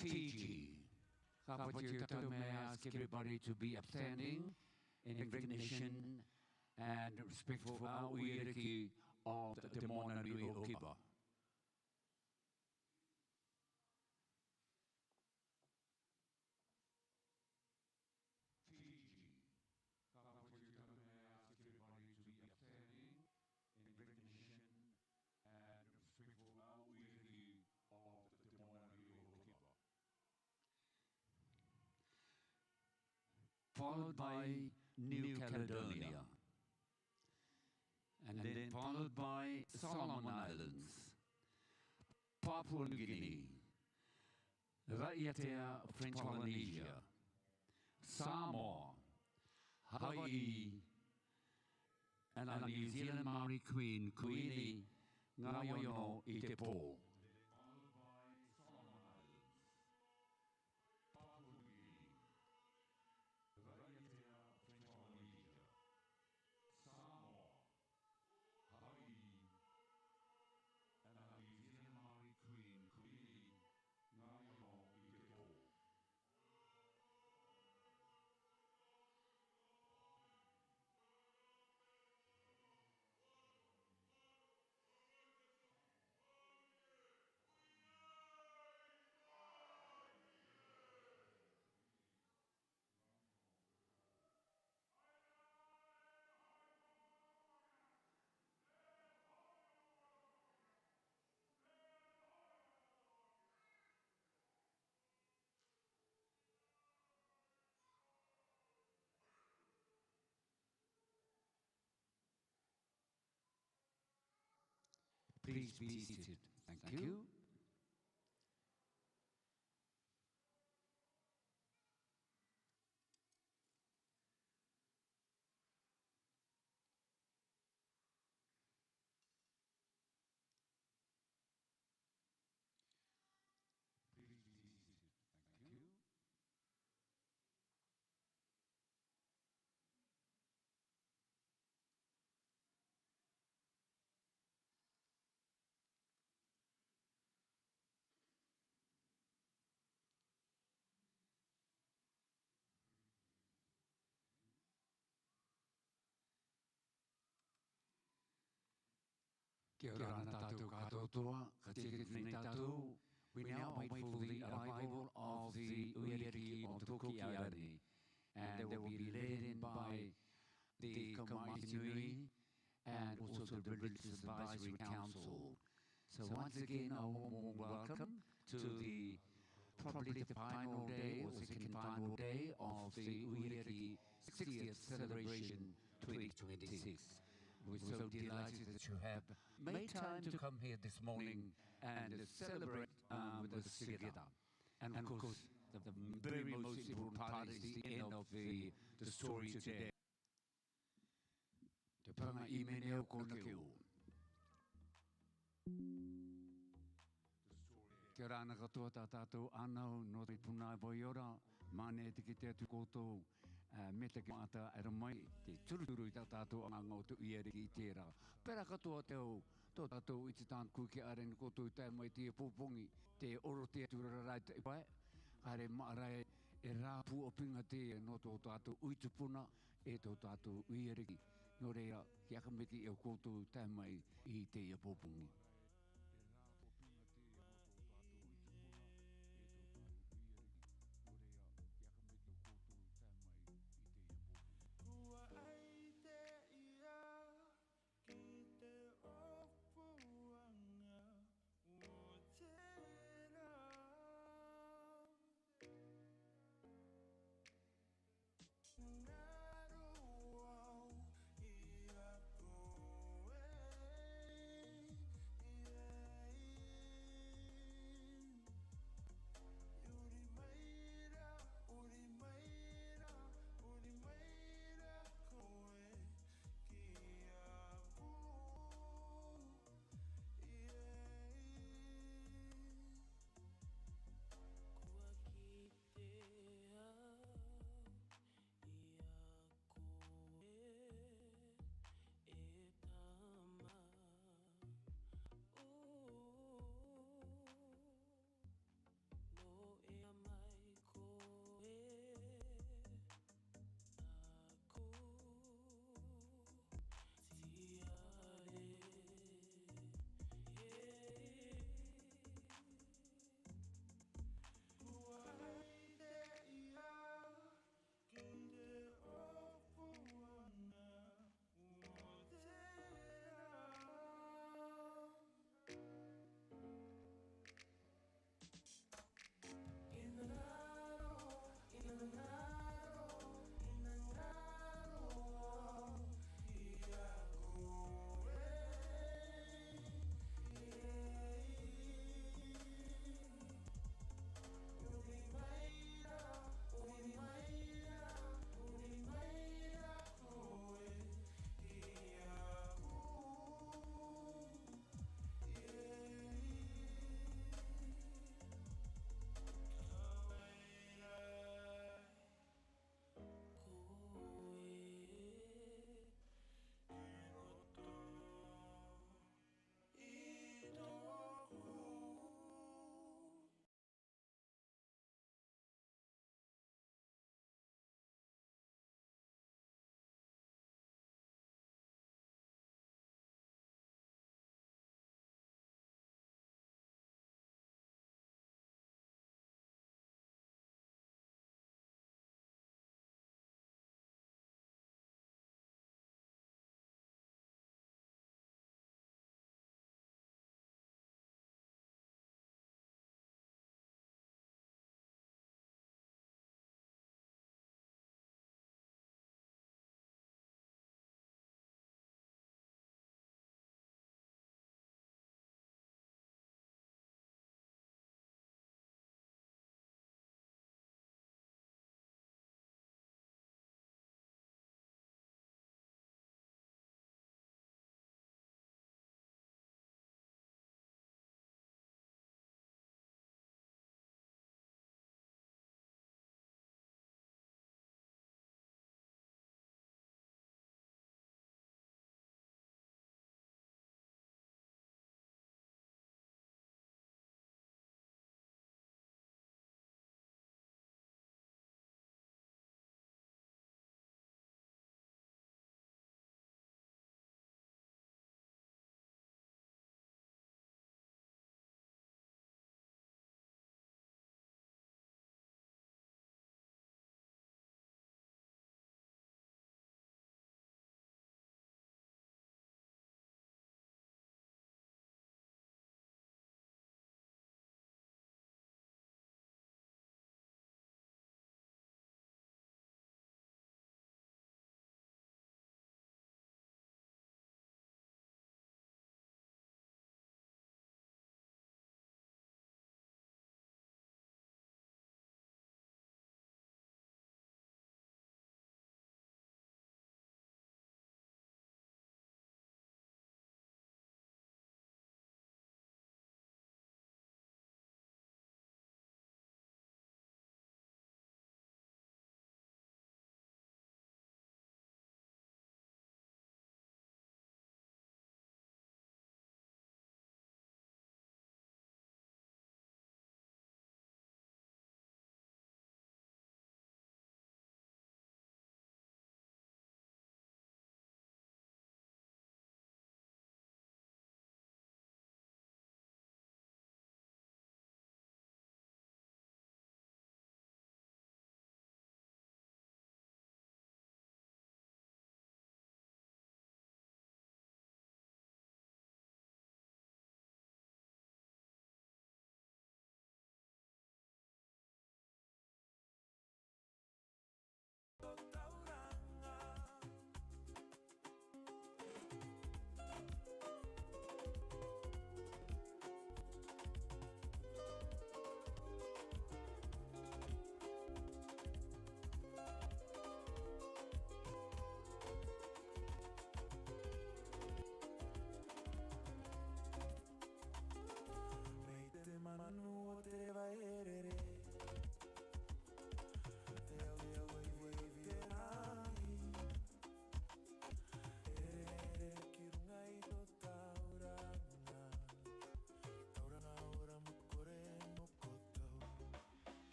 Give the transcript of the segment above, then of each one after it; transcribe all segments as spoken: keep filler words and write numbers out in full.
Fiji. Kāpati, therefore, may I ask everybody to be upstanding in recognition and respect for our uiriki of the Te Moana Nui o Kiva. Fiji. Kāpati, therefore, may I ask everybody to be upstanding in recognition and respect for our uiriki of the Te Moana Nui o Kiva. Followed by New Caledonia, and then followed by Solomon Islands, Papua New Guinea, Raʻiātea French Polynesia, Samoa, Hawaii, and our New Zealand Maori Queen, Kuini Ngaiono i te Pō. Papua New Guinea, Raʻiātea French Polynesia, Samoa, Hawaii, and our New Zealand Maori Queen, Kuini Ngaiono i te Pō. Please be seated. Thank you. Please be seated. Thank you. Kia ora na tātou kātoa, ka tiritiri nei tātou. We now wait for the arrival of the uiriki of Te Koki Airani, and they will be led in by the Kaumāori Nui and also the Religious Advisory Council. So once again, a warm, warm welcome to the probably the final day or second final day of the Uiriki sixtieth celebration twenty twenty-six. We're so delighted that you have made time to come here this morning and celebrate, um, with us together. And of course, the, the very most important part is the end of the, the story today. Te panga i mene o kona ke o. Kia ora na katoa tā tātou anau nō te puna e vai ora, mane te kite atu koutou, ā, me te ke mata era mai, te turuturu i tā tātou anga o te uia riki i tērā. Pera katoa te au, tō tātou i te tāna kui ki are ni koutou i tae mai te popongi, te oro te atu rara i te pae, kare maʻarai e rā pū o pinga te nō tō tātou ui tupuna, e tō tātou uia riki. Nō reira, kia ka meki e koutou tae mai i teie popongi. Kua ai te ia ki te ʻōpuanga o te rā. Ngaro au i a koe, i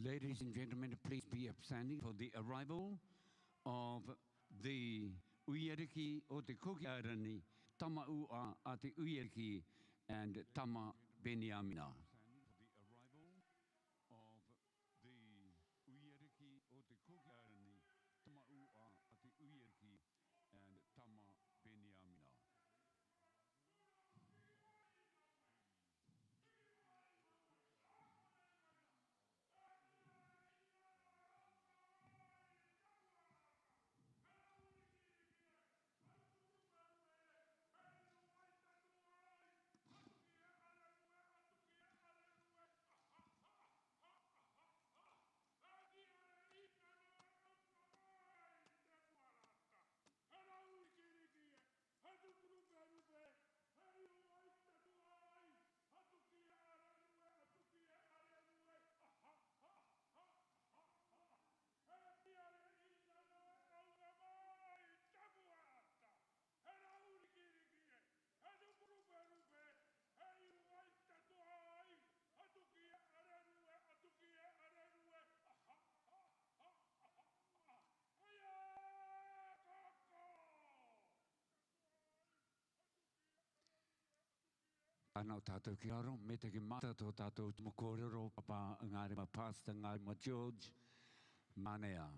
Ladies and gentlemen, please be upstanding for the arrival of the Uiariki o te Kuki Airani, Tama Ua a te Uiariki and Tama Beniamina. Of the Uiariki o te Kuki Airani, Tama Ua a te Uiariki and Tama Beniamina. Ana o tātou ki raro, me te ki mata tō tātou tumu kōrero, Papa Ngare ma Pastor Ngare ma George, Manea.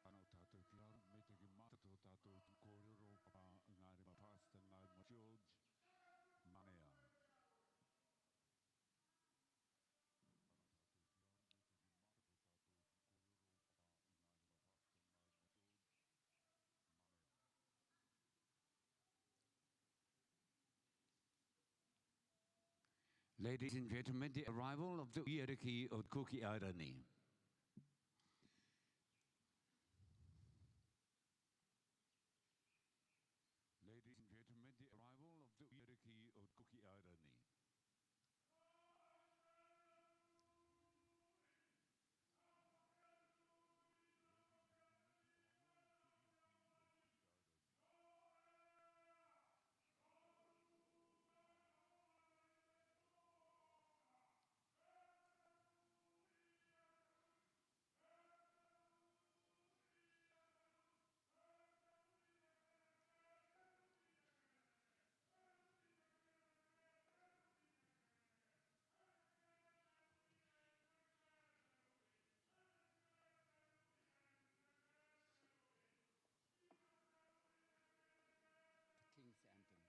Ana o tātou ki raro, me te ki mata tō tātou tumu kōrero, Papa Ngare ma Pastor Ngare ma George, Manea. Ladies and gentlemen, the arrival of the Uiariki o Kuki Airani. Ladies and gentlemen, the arrival of the Uiariki o Kuki Airani. The King's Anthem. The King's Anthem.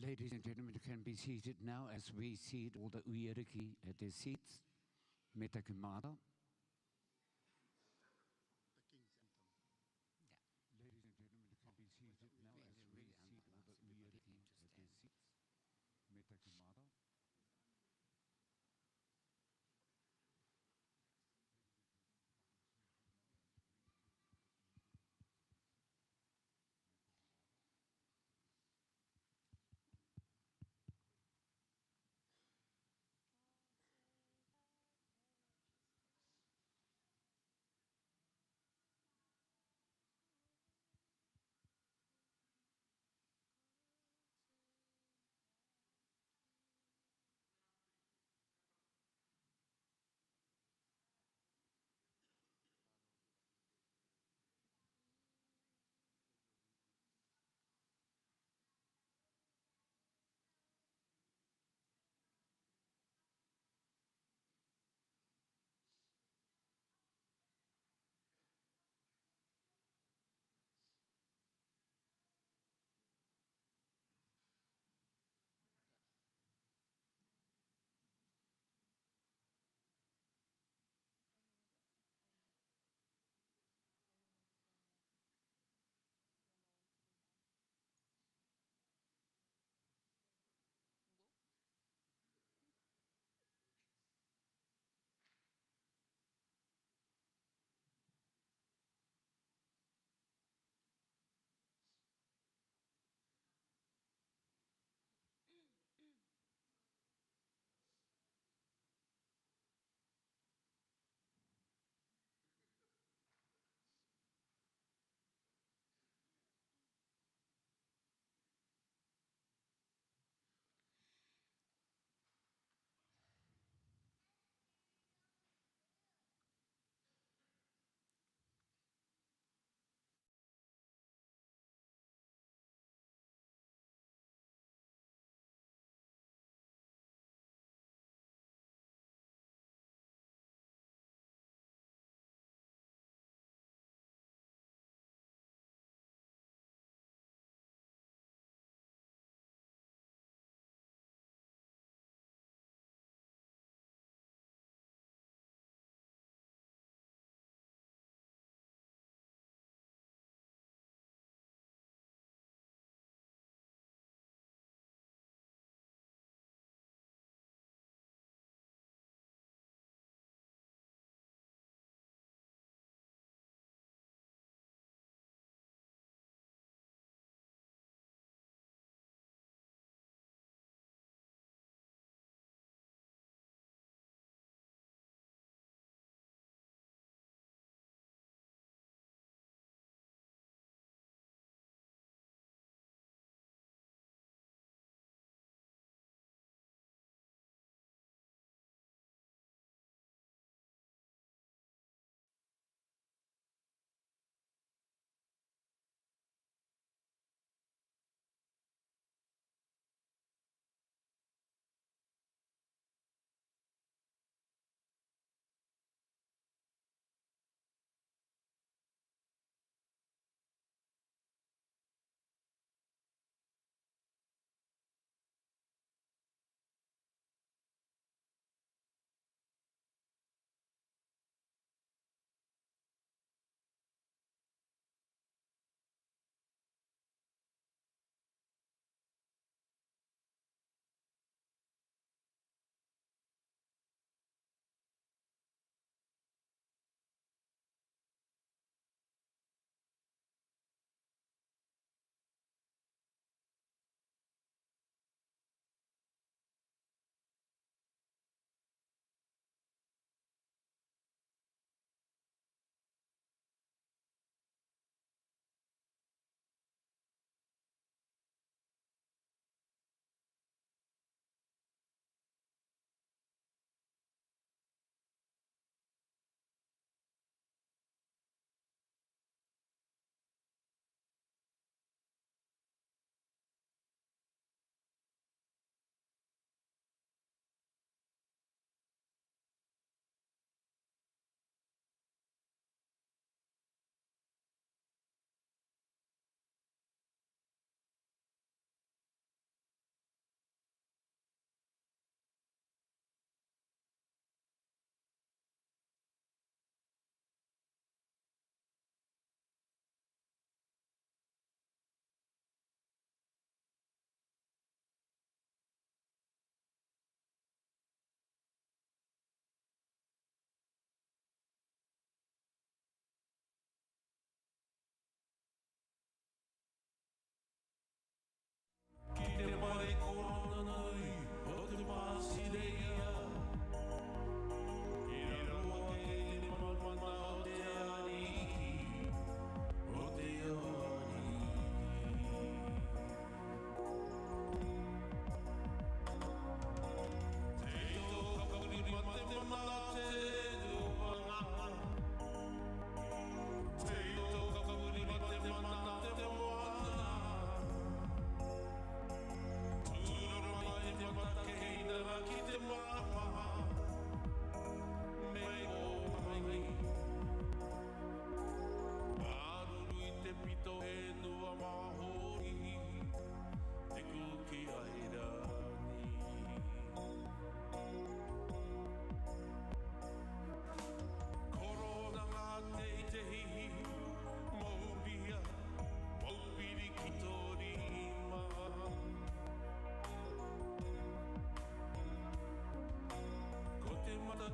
Ladies and gentlemen, you can be seated now as we seat all the Uiariki at their seats. Me te ki mata. The King's Anthem. Yeah. Ladies and gentlemen, you can be seated now as we seat all the Uiariki at their seats. Me te ki mata.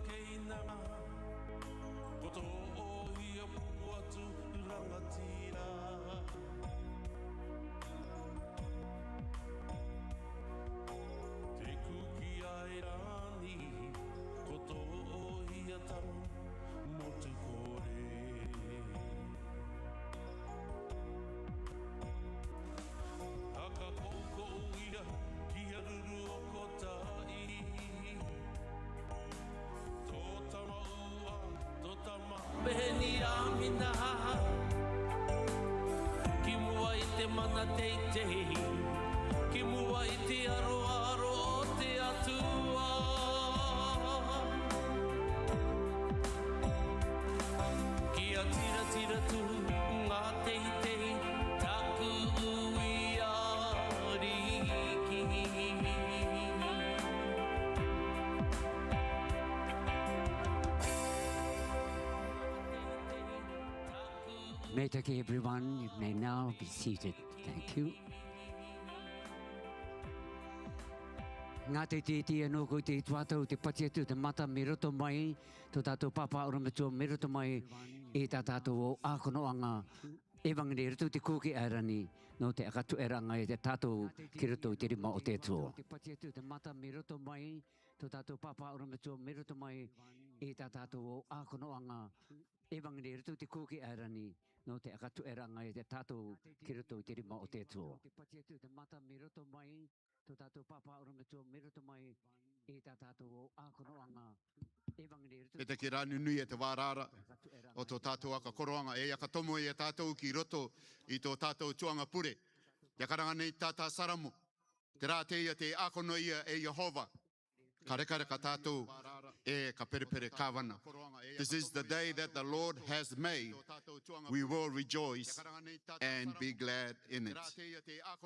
Keinama, ko tō ʻohia pupu atu rangatira. Te Kuki Airani, ko tō ʻohia tama motu kore. Haka koukou ia ki a ruru o kotahi. Tō tama ua, tō tama. Pehē ni a mina. Ki mua i te mana teitei. Ki mua i te aroaro o te Atua. Kia tiratira tuga teitei taku ui ariki. Mātaki everyone, you may now be seated. Thank you. Nga teitei, teitei anō ko te tuatau te pati atu te mata mai roto mai tō tātou Pāpā Orometua, mai roto mai i tā tātou ākonoaga ʻevangeli roto i te Kuki Airani, nō te ʻakatuʻeraʻanga e te tātou ki roto i te rima o te Atua. Te pati atu te mata mai roto mai tō tātou Pāpā Orometua, mai roto mai i tā tātou ākonoaga ʻevangeli roto i te Kuki Airani, nō te ʻakatuʻeraʻanga e te tātou ki roto i te rima o te Atua. Te pati atu te mata mai roto mai tō tātou Pāpā Orometua, mai roto mai i tā tātou ākonoaga ʻevangeli roto. E te kī rā nunui e te vārara o tō tātou aka koroaga, e aka tomo ia tātou ki roto i tō tātou tuaga pure. Te karanga nei tā tā Saramo, te rā teie te ākono ia e Iehova, ka rekareka tātou, e ka perepere kāvana. This is the day that the Lord has made. We will rejoice and be glad in it.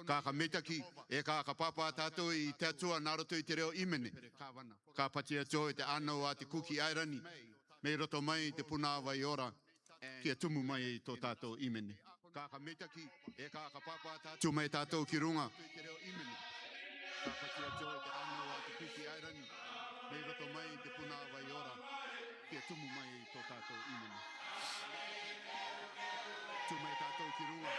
Ka ka mitaki, e ka ka pāpā tātou i te Atua nā roto i te reo ʻīmene. Ka pati atu i te ʻānau a te Kuki Airani, mai roto mai te Puna Vai Ora, kia tumu mai tō tātou ʻīmene. Ka ka mitaki, e ka ka pāpā tātou. Tumu mai tātou ki ruga. Ka pati atu i te ʻānau a te Kuki Airani, mai roto mai te Puna Vai Ora, kia tumu mai tō tātou ʻīmene. Tumu mai tātou ki ruga.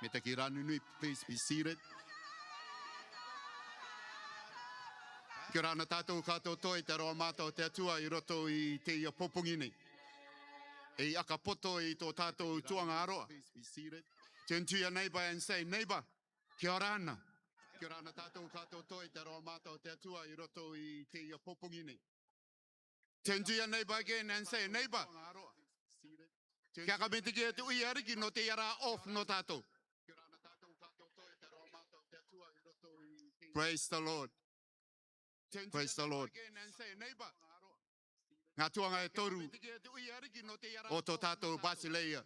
Mitaki Ranunui, please be seated. Kia ora na tātou kātoatoa i te aroha mātao o te Atua i roto i teie popongi nei. Ei ʻakapoto i tō tātou tuaʻanga aroha. Turn to your neighbor and say, "Neighbor, kia ora na." Kia ora na tātou kātoatoa i te aroha mātao o te Atua i roto i teie popongi nei. Turn to your neighbor again and say, "Neighbor, kia ka mitaki e te ʻuia riki nō teie ra off nō tātou." Praise the Lord. Praise the Lord. Ngā tuaʻanga e toru o tō tātou Basileia.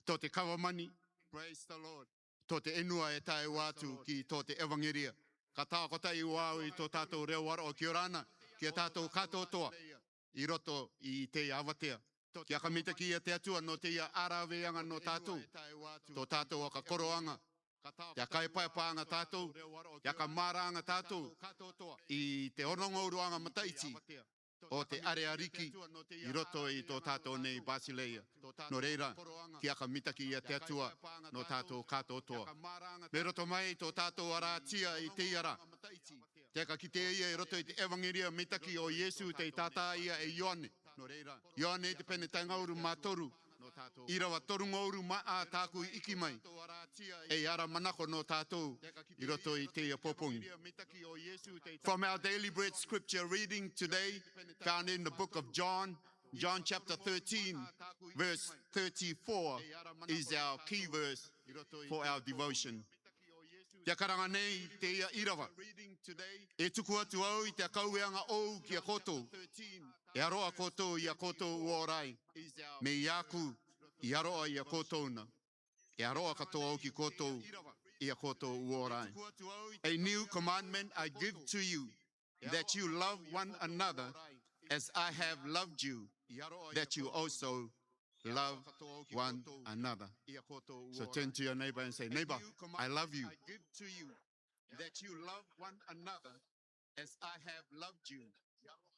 Tō te kavamani. Praise the Lord. Tō te ʻenua e tae atu ki tō te ʻevangeria. Ka takoto atu au i tō tātou reo aroha, kia ora na, ki a tātou kātoatoa i roto i te avatea. Kia ka mitaki ia te Atua nō teie ʻaraveʻanga nō tātou, tō tātou ʻakakoroʻanga. Kia ka e paepaeʻanga tātou, kia ka maraʻanga tātou i te onongouruʻanga mataʻiti o te ʻare ariki i roto i tō tātou nei Basileia. Nō reira, kia ka mitaki ia te Atua nō tātou kātoatoa. Me roto mai tō tātou aratia i teie ra. Te ka kitea ia i roto i te ʻevangeria mitaki o Iesu tei tātā ia e Ioane. Ioane i te pene tae ngauru mā toru. ʻĪrava toru ngauru mā ʻā tāku i ʻiki mai. Ei ara manako nō tātou i roto i teie popongi. From our daily bread scripture reading today, found in the book of John, John chapter thirteen, verse thirty-four is our key verse for our devotion. Te karanga nei teie ʻīrava. E tuku atu au i te kaueʻanga ʻou ki a koutou. E aroʻa koutou i a koutou ʻoku ora ai. Mei aku, i aroʻa i a koutou na. E aroʻa katoa au ki koutou, i a koutou ʻoku ora ai. A new commandment I give to you, that you love one another as I have loved you, that you also love one another. So turn to your neighbor and say, "Neighbor, I love you." That you love one another as I have loved you.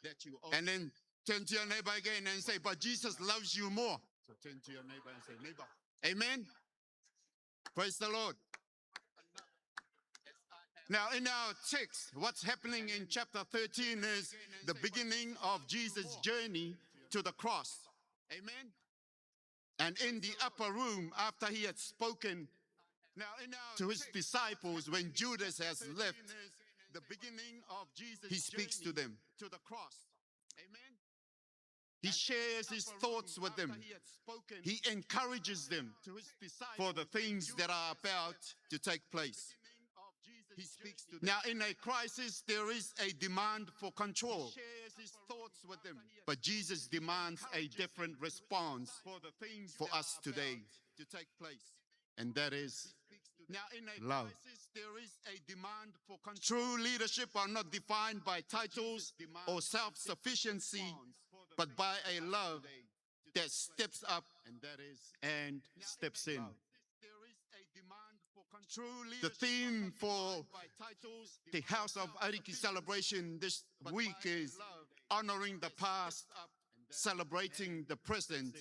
That you also... And then turn to your neighbor again and say, "But Jesus loves you more." So turn to your neighbor and say, "Neighbor." Amen. Praise the Lord. Now, in our text, what's happening in chapter thirteen is the beginning of Jesus' journey to the cross. Amen. And in the upper room, after he had spoken to his disciples, when Judas has left, he speaks to them. He shares his thoughts with them. He encourages them for the things that are about to take place. Now, in a crisis, there is a demand for control. But Jesus demands a different response for us today. And that is love. True leadership are not defined by titles or self-sufficiency, but by a love that steps up and steps in. The theme for the House of ʻAriki celebration this week is honoring the past, celebrating the present,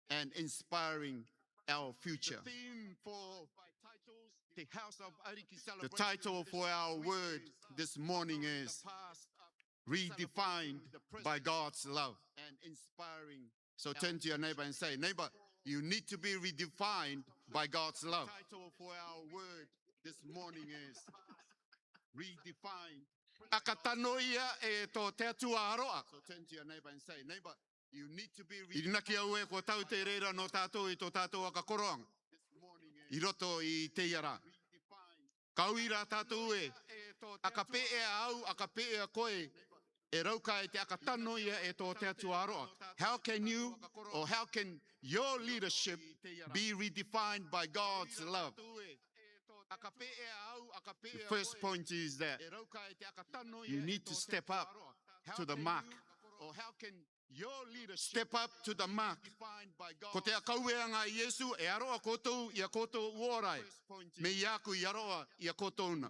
and inspiring our future. The title for our word this morning is Redefined by God's Love. So turn to your neighbor and say, "Neighbor, you need to be redefined by God's love." Title for our word this morning is Redefined. ʻAkatanoia e tō te Atua aroha. So turn to your neighbor and say, "Neighbor, you need to be redefined." I rinaki au ē, ko tau te reira nō tātou i tō tātou ʻakakoroʻanga i roto i teie ra. Ka ui rā tātou ē, ʻa ka peʻe ʻa au, ʻa ka peʻe ʻa koe, e raukae te ʻakatanoia e tō te Atua aroha. How can you, or how can your leadership be redefined by God's love? The first point is that you need to step up to the mark. Step up to the mark. Ko te a kaueaga a Iesu, e a roʻa koutou i a koutou uō ra e, mei aʻu i a roʻa i a koutou na.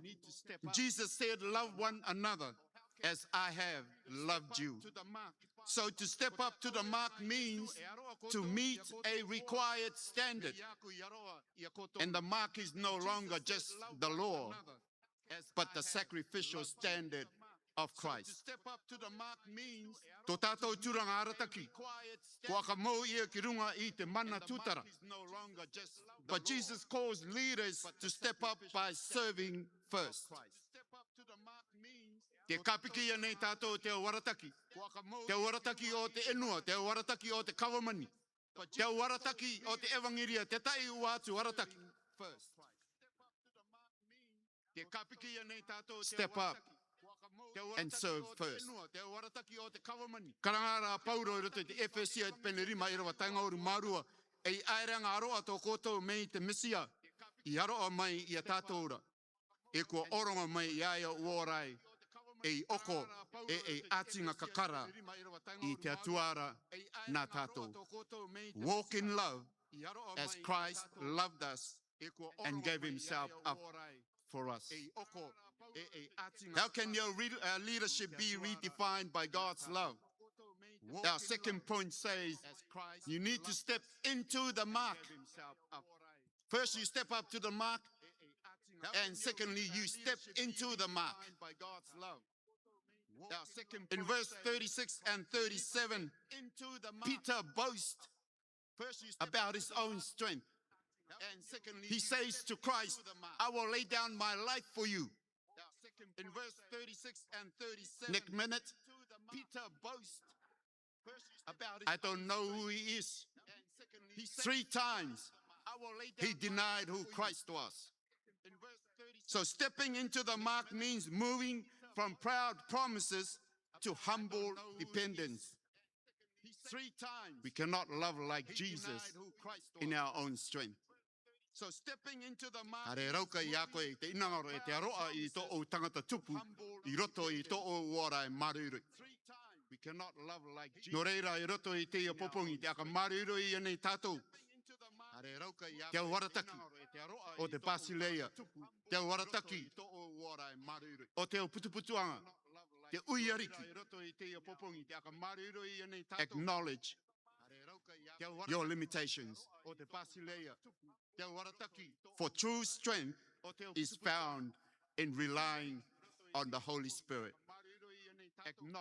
Jesus said, "Love one another as I have loved you." So to step up to the mark means to meet a required standard. And the mark is no longer just the law, but the sacrificial standard of Christ. Tō tātou tūraga arataki, ko ʻakamau ia ki ruga i te mana tūtara. But Jesus calls leaders to step up by serving first. Te kapiki ia nei tātou te au arataki. Te au arataki o te ʻenua, te au arataki o te kavamani. Te au arataki o te evangeria, tetahi ua atu arataki. Step up and serve first. Karanga ra Paulo i roto i te Efesia i te pene rima, ʻīrava taeŋa ʻahuru mā rua, ʻEi ʻaereaga a roʻa tō koutou mei te Mesia, i a roʻa mai i a tātou ra. ʻE kua ʻoronga mai i a ia uō ra e, ʻei ʻoko, ʻe ʻei ʻātiga kakara i te Atua ra nā tātou. Walk in love as Christ loved us and gave himself up for us. How can your re-, uh, leadership be redefined by God's love? Our second point says you need to step into the mark. First, you step up to the mark, and secondly, you step into the mark. In verse thirty-six and thirty-seven, Peter boasts about his own strength. He says to Christ, "I will lay down my life for you." In verse thirty-six and thirty-seven, Nick Minute, Peter boasts about his, I don't know who he is. Three times he denied who Christ was. So stepping into the mark means moving from proud promises to humble dependence. Three times, we cannot love like Jesus in our own strength. So stepping into the mark, are rauka i a koe i te inangaro e te aroʻa i tō ʻou tagata tupu, i roto i tō ʻou uō ra e māroiroi. Nō reira, i roto i teie popogi, te aka māroiroi ia nei tātou. Te au arataki o te Basileia, te au arataki o te au putuputuaga, te ui ariki. Acknowledge your limitations. For true strength is found in relying on the Holy Spirit.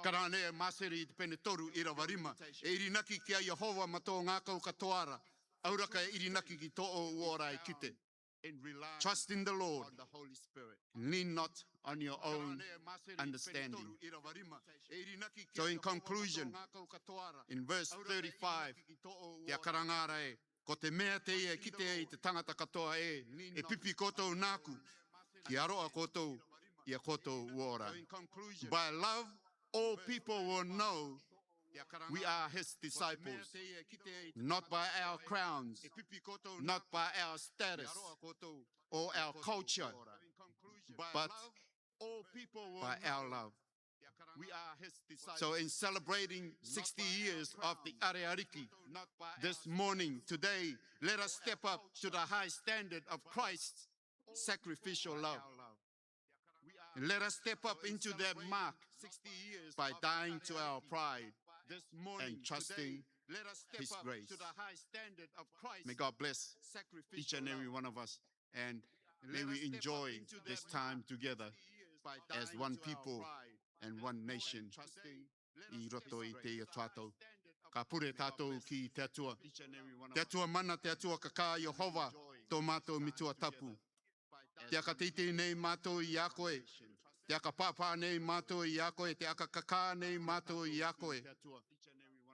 Karanga nei e Maseri i te pene toru, ʻīrava rima, e irinaki ki a Iehova mā tō ngākau katoa ra, auraka e irinaki ki tō ʻou uō ra e kite. Trust in the Lord. Lean not on your own understanding. So in conclusion, in verse thirty-five, te a karanga ra e, ko te meʻa teie e kite ai te tagata katoa ē, e pipi koutou nāku, ki a roʻa koutou i a koutou uō ra. By love, all people will know we are his disciples, not by our crowns, not by our status or our culture, but by our love. So in celebrating sixty years of the Are Ariki this morning, today, let us step up to the high standard of Christ's sacrificial love. And let us step up into that mark by dying to our pride and trusting his grace. May God bless each and every one of us, and may we enjoy this time together as one people and one nation i roto i teie Atua. Ka pure tātou ki te Atua. Te Atua mana, te Atua kakā, Iehova, tō mātou Metua Tapu. Te aka teitei nei mātou i a koe. Te aka pāpā nei mātou i a koe. Te aka kakā nei mātou i a koe.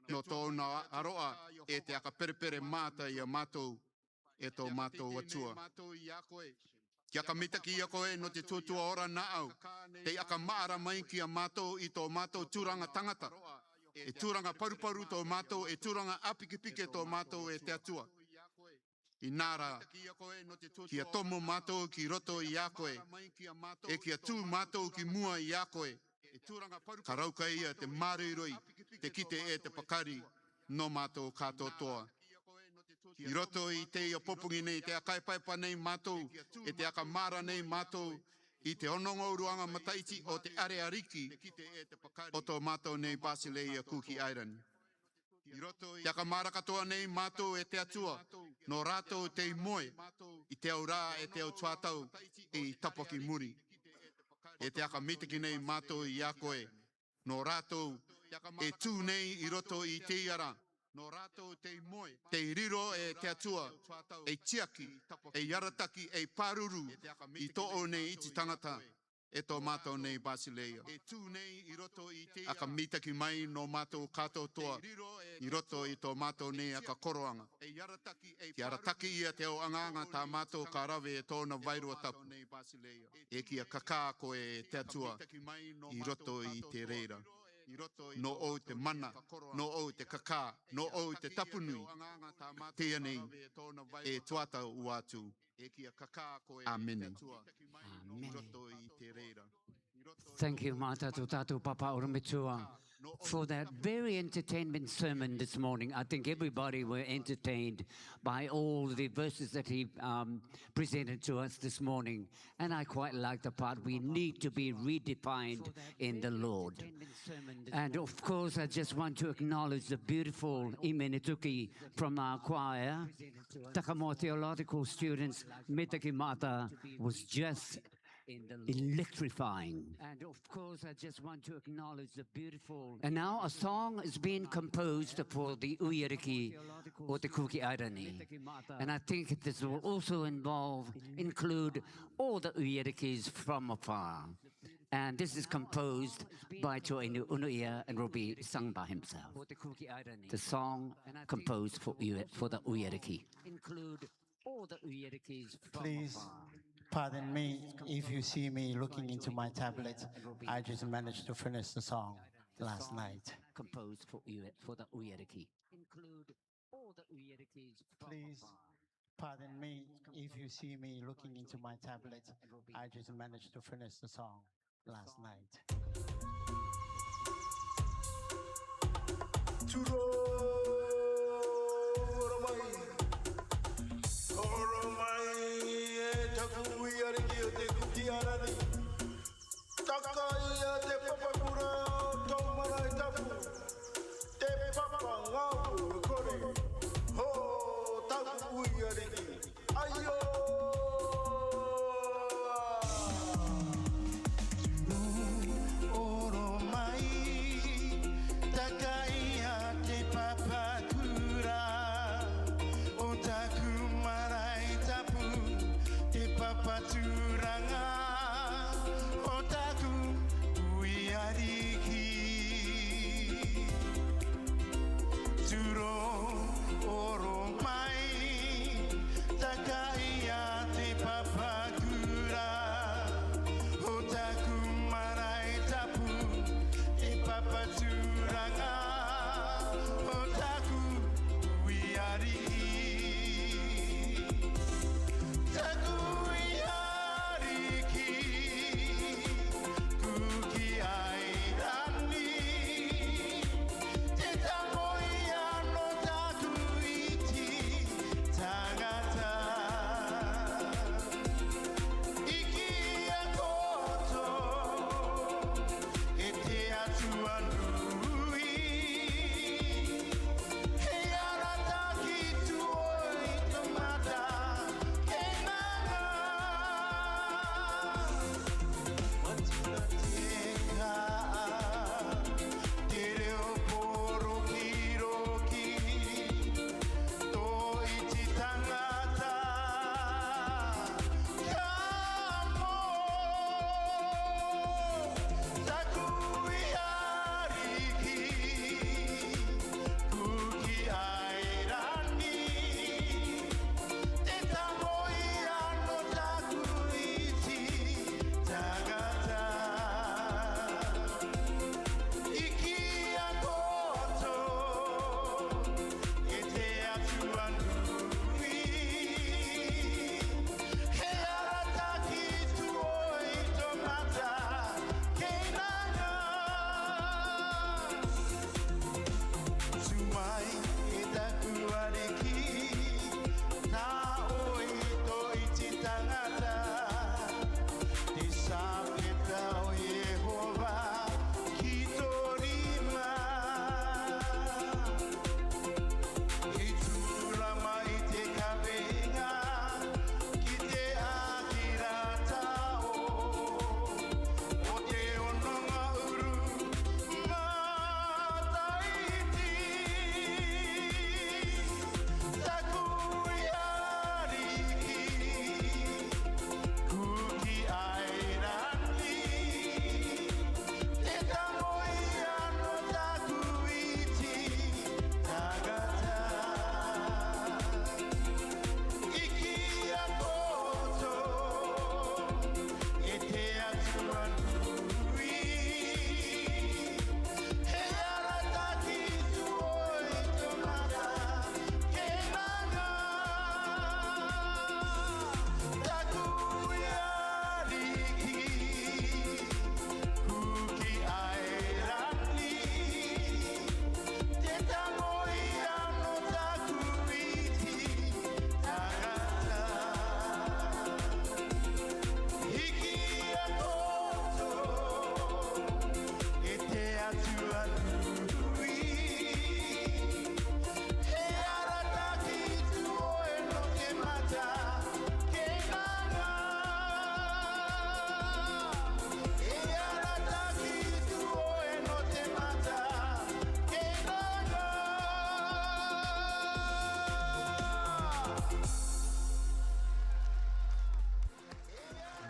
Nō tōna aroʻa ē te aka perepere mātā i a mātou e tō mātou Atua. Te aka mitaki i a koe nō te tuatua ora naʻau. Te aka maʻara mai ki a mātou i tō mātou tūraga tagata. E tūraga paruparu tō mātou, e tūraga ʻāpikipiki tō mātou e te Atua. Inā ra, kia tomo mātou ki roto i a koe, ʻe kia tū mātou ki mua i a koe. Ka raukaia te māroiroi, te kite e te pakari nō mātou kātoatoa. I roto i teie popongi nei, te aka e paipa nei mātou, e te aka māra nei mātou i te onongo uruanga mataiti o te 'are ariki o tō mātou nei Basileia Kuki Airani. Te aka māra katoa nei mātou e te Atua, nō rātou tei moe i te aurā e te autau tau i tapa ki muri. E te aka mitaki nei mātou i a koe, nō rātou e tū nei i roto i te ara, nō rātou tei moe, tei riro e te Atua ei tiaki, ei arataki, ei pāruru i tō nei iti tangata, e tō mātou nei Basileia. E tū nei i roto i te aka mitaki mai nō mātou kātoatoa i roto i tō mātou nei aka koroanga. Ki arataki ia te ao angaanga tā mātou ka rave e tōna Vairua Tapu. E kia kakā koe e te Atua i roto i te reira. Nō ʻou te mana, nō ʻou te kakā, nō ʻou te tapunui. Teie nei e tuata ua atu. ʻĀmene. Thank you, Mātātu Papa Orometua, for that very entertainment sermon this morning. I think everybody were entertained by all the verses that he um, presented to us this morning. And I quite like the part, we need to be redefined in the Lord. And of course, I just want to acknowledge the beautiful ʻīmene tuki from our choir. Takamoa Theological students, Mitaki Mata was just electrifying. And of course, I just want to acknowledge the beautiful. And now a song is being composed for the ʻUi Ariki o te Kuki Airani. And I think this will also involve, include all the ʻUi Arikis from afar. And this is composed by Tuʻainu Unuʻia and will be sung by himself. The song composed for, ʻUi, for the ʻUi Ariki. Include all the ʻUi Arikis from afar. Please pardon me if you see me looking into my tablet. I just managed to finish the song last night. Composed for, ʻUi, for the ʻUi Ariki. Include all the ʻUi Arikis from afar. Please pardon me if you see me looking into my tablet. I just managed to finish the song last night. Turo, oro mai. Oro mai, e taku ʻUi Ariki o te Kuki Airani. Takaia te papakura o tō marae tapu. Te papa ngāue kore. Ho taku ʻUi Ariki. Aio! Oro mai, takaia te papakura o taku marae tapu, te papa tūranga o taku ʻUi Ariki. Turo, oro mai, takaia te papakura o taku marae tapu, te papa tūranga o taku ʻUi Ariki. Taku ia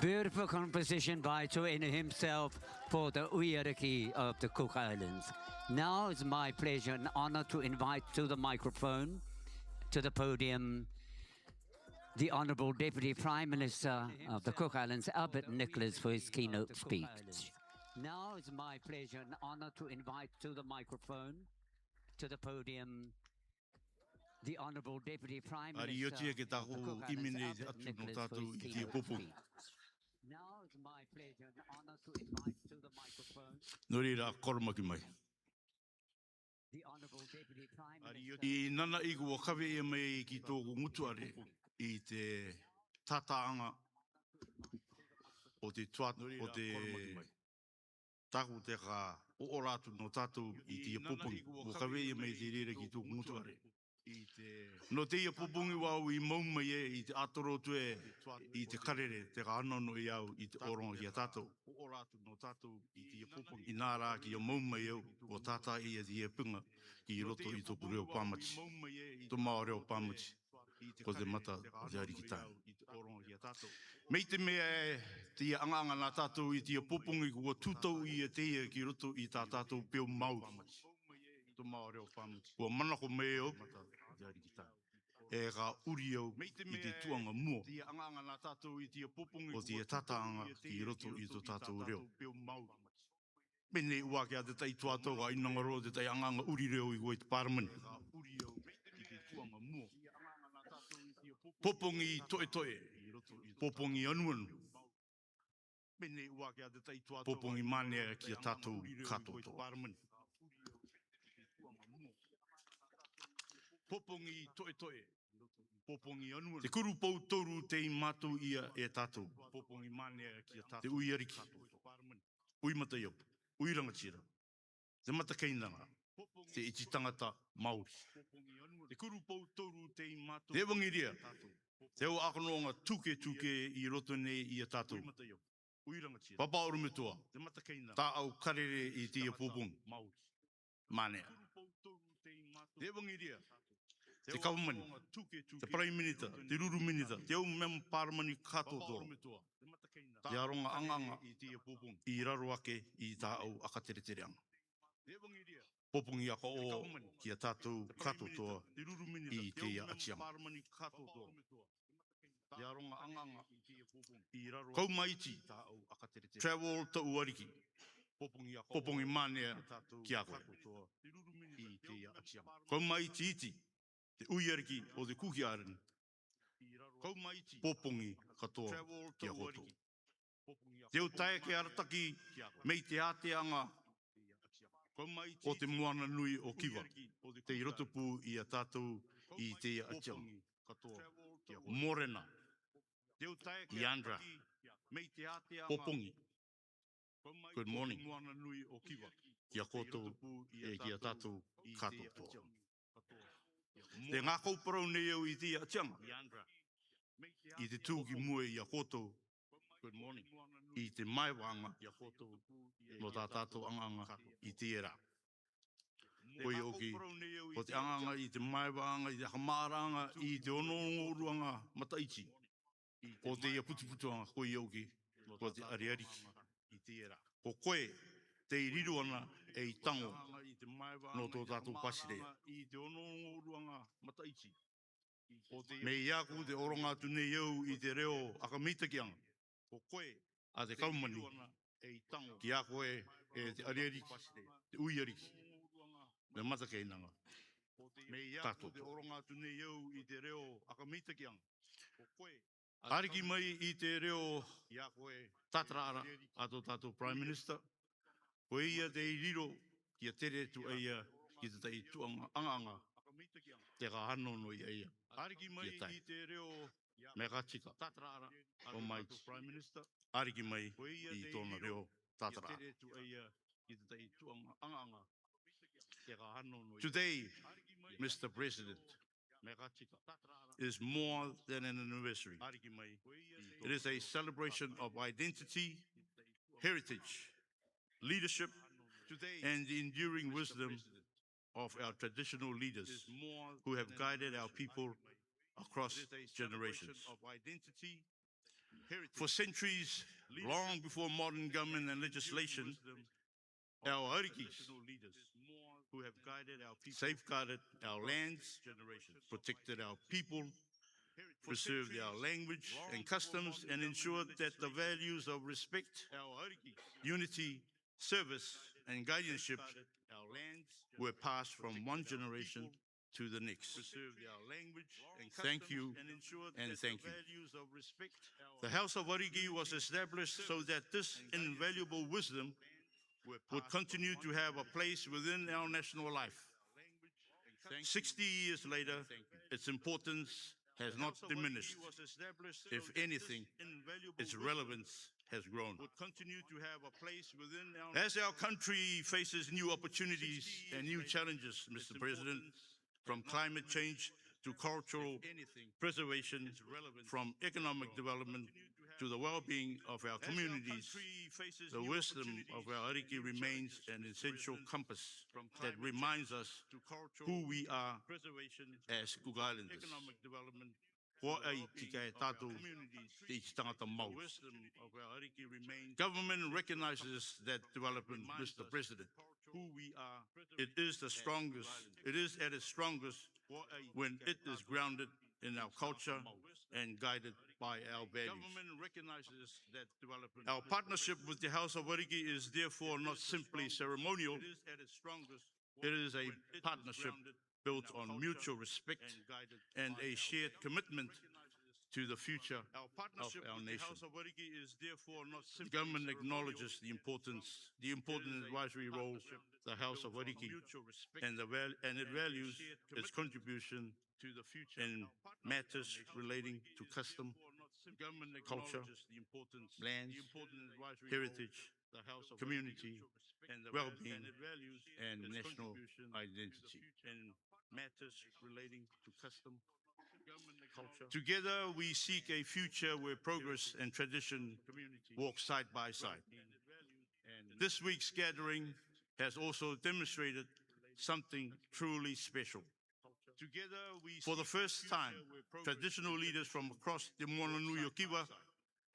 Beautiful composition by Tuʻueʻina himself for the Uiariki of the Cook Islands. Now it's my pleasure and honor to invite to the microphone, to the podium, the Honourable Deputy Prime Minister of the Cook Islands, Albert Nicholas, for his keynote speech. Now it's my pleasure and honor to invite to the microphone, to the podium, the Honourable Deputy Prime Minister of the Cook Islands, Albert Nicholas, for his keynote speech. Ari oti ake tāku ʻimene i te atu nō tātou i te popongi. Now it's my pleasure and honor to invite to the microphone. Nō reira, kōromaki mai. The Honourable Deputy Prime Minister. I nanaʻi kua kaveiia mai ki tōʻoku ngutu are i te tātāʻaga o te tuatāpapa, o te tāku te kaʻoʻora atu nō tātou i teie popongi. Kua kaveiia mai te reira ki tōʻoku ngutu are. Nō teie popongi vau i mau mai e i te ʻatoro atu e i te karere, te kaanono i au i te ʻōroga ki a tātou. Inā rā kia mau mai au, kua tātāʻia teie popongi ki roto i tōʻoku reo Pāmati, tō mau reo Pāmati, ko te mata o te Ariki Tahi. Mai te mea e, teie ʻagaʻaga nā tātou i teie popongi kua tūtau ia teie ki roto i tā tātou peu Māori. Kua manako mai au, e ka ʻuri au i te tuʻaga mua o teie tātāʻaga ki roto i tō tātou reo. Pēnei ʻua ake a te tahi tuatāpapa ka ʻinanga roa te tahi ʻagaʻaga ʻuri reo i kua i te Pāremani. Popongi toʻetoʻe, popongi anuanu, popongi mānea ki a tātou kātoatoa. Popongi toʻetoʻe, popongi anuanu. Te kuru pou toru tei mātau ia e tātou. Te ui ariki, ui mataiapu, ui rangatira, te mata keinaga, te iti tangata Māori. Te evangeria, te au ʻākanoʻaga tuketuke i roto nei i a tātou. Papa ʻorometua, tāʻau karere i teie popongi. Mānea. Te evangeria, te kavamani, te Prime Minister, te ruru minita, te au mema Pāremani kātoatoa. Te aroga ʻagaʻaga i raro ake i tāʻau ʻakateretereʻaga. Popongi ako ʻo ki a tātou kātoatoa i teie ʻatiaga. Kaumaiti, travel tōʻu ariki. Popongi mānea ki a koe. Kaumaiti iti, te ui ariki o te Kuki Arena. Popongi katoa ki a koutou. Te au taeake arataki mai te āteaga o te moana nui o Kiva, tei roto pū i a tātou i teie ʻatiaga. Morena, Yandra, Popongi. Good morning ki a koutou e ki a tātou kātoatoa. Te ngākau parau nei au i teie ʻatiaga i te tū ki mua i a koutou i te maevaaga nō tā tātou ʻagaʻaga i teie rā. Koia ʻoki, ko te ʻagaʻaga i te maevaaga, i te hakamaraʻaga, i te onoonoruaga mataʻiti o teie putuputuaga, koia ʻoki ko te ariariki. Ko koe tei riro ana ei tango nō tō tātou Pātireia. Mei aku te ʻoroga atu nei au i te reo ʻakameitakiʻaga a te kaumani ki a koe e te ariariki, te ui ariki, te mata keinaga, kātoatoa. Ariki mai i te reo tātaraʻara a tō tātou Prime Minister, ko ia tei riro kia tere atu a ia ki te tahi tuʻaga ʻagaʻaga te kakano nō ia ia. Ariki mai i te reo me ka tika, o mai ariki mai i tōna reo tātaraʻara. Today, Mister President, is more than an anniversary. It is a celebration of identity, heritage, leadership, and the enduring wisdom of our traditional leaders who have guided our people across generations. For centuries, long before modern government and legislation, our arikis safeguarded our lands, protected our people, preserved our language and customs, and ensured that the values of respect, unity, service, and guardianship were passed from one generation to the next. Thank you and thank you. The House of Waiariki was established so that this invaluable wisdom would continue to have a place within our national life. Sixty years later, its importance has not diminished. If anything, its relevance has grown. As our country faces new opportunities and new challenges, Mister President, from climate change to cultural preservation, from economic development to the well-being of our communities, the wisdom of our ariki remains an essential compass that reminds us who we are as Cook Islanders. Ko ai tika e tātou te iti tangata Māori. Government recognizes that development, Mister President. It is the strongest, it is at its strongest when it is grounded in our culture and guided by our values. Our partnership with the House of Waiariki is therefore not simply ceremonial, it is a partnership built on mutual respect and a shared commitment to the future of our nation. The government acknowledges the importance, the important advisory role the House of Waiariki and, the val- and it values its contribution in matters relating to custom, culture, lands, heritage, community, well-being, and national identity. Together, we seek a future where progress and tradition walk side by side. This week's gathering has also demonstrated something truly special. For the first time, traditional leaders from across Te Moananui o Kiva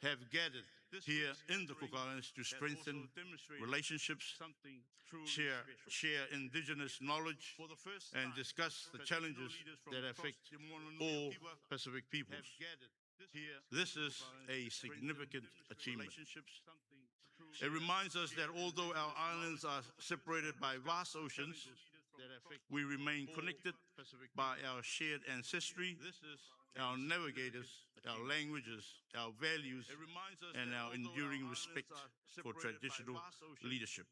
have gathered here in the Cook Islands to strengthen relationships, share, share indigenous knowledge, and discuss the challenges that affect all Pacific peoples. This is a significant achievement. It reminds us that although our islands are separated by vast oceans, we remain connected by our shared ancestry, our navigators, our languages, our values, and our enduring respect for traditional leadership.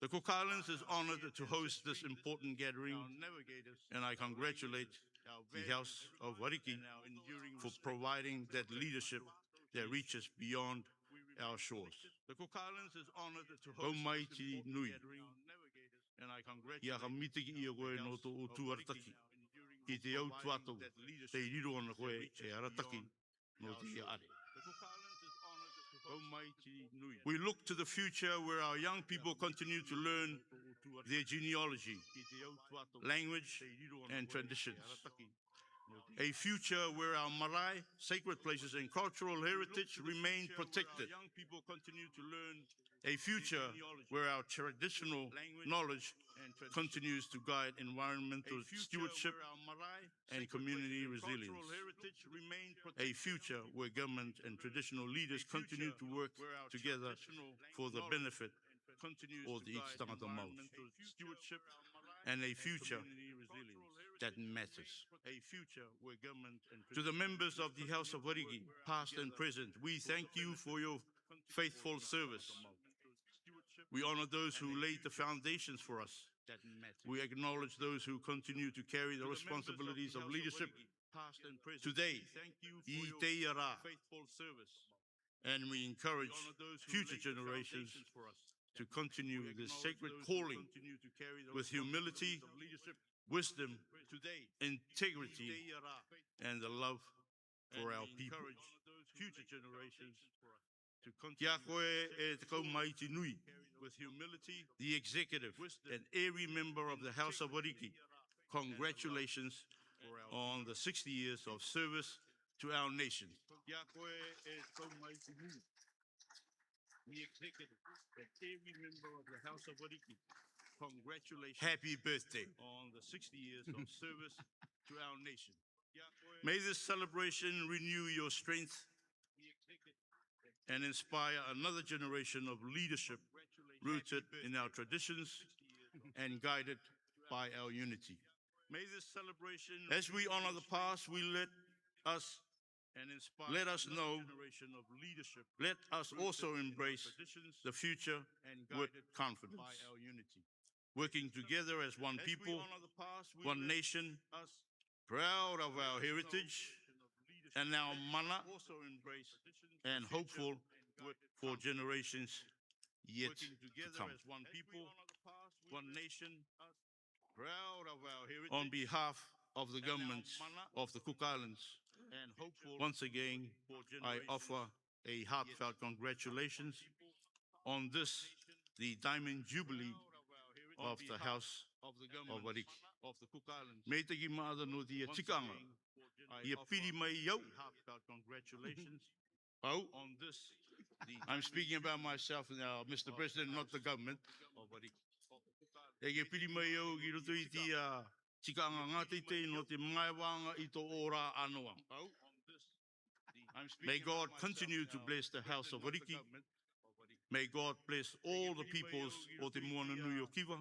The Cook Islands is honored to host this important gathering, and I congratulate the House of Waiariki for providing that leadership that reaches beyond our shores. Kau mai te nui. Ia ka mitiki ia koe nō tō ʻoutou arataki i te autahuʻa te riro ana koe e arataki nō te ia are. We look to the future where our young people continue to learn their genealogy, language, and traditions. A future where our marae, sacred places, and cultural heritage remain protected. A future where our traditional knowledge continues to guide environmental stewardship and community resilience. A future where government and traditional leaders continue to work together for the benefit of the ʻiti tangata Māori. And a future that matters. To the members of the House of Waiariki, past and present, we thank you for your faithful service. We honor those who laid the foundations for us. We acknowledge those who continue to carry the responsibilities of leadership today, i teie rā, and we encourage future generations to continue this sacred calling with humility, wisdom, integrity, and the love for our people. Ki a koe e te kau mai te nui, the executive, and every member of the House of Waiariki, congratulations on the sixty years of service to our nation. Kia koe e tau mai ki mu. The executive and every member of the House of Ariki, congratulations. Happy birthday. On the sixty years of service to our nation. May this celebration renew your strength and inspire another generation of leadership rooted in our traditions and guided by our unity. May this celebration, as we honor the past, we let us and inspire, let us know, let us also embrace the future with confidence. Working together as one people, one nation, proud of our heritage and our mana, and hopeful for generations yet to come. One nation, proud of our heritage. On behalf of the government of the Cook Islands, and hopeful, once again, I offer a heartfelt congratulations on this, the Diamond Jubilee of the House of Ariki. Mai taki ma'ata nō te ia tikanga, ia piri mai au. Au, I'm speaking about myself now, Mister President, not the government. E ke piri mai au ki roto i te ia tikanga ngā teitei nō te mangaiwanga i tō ora anoa. May God continue to bless the House of Ariki. May God bless all the peoples o te moana nui o Kiva.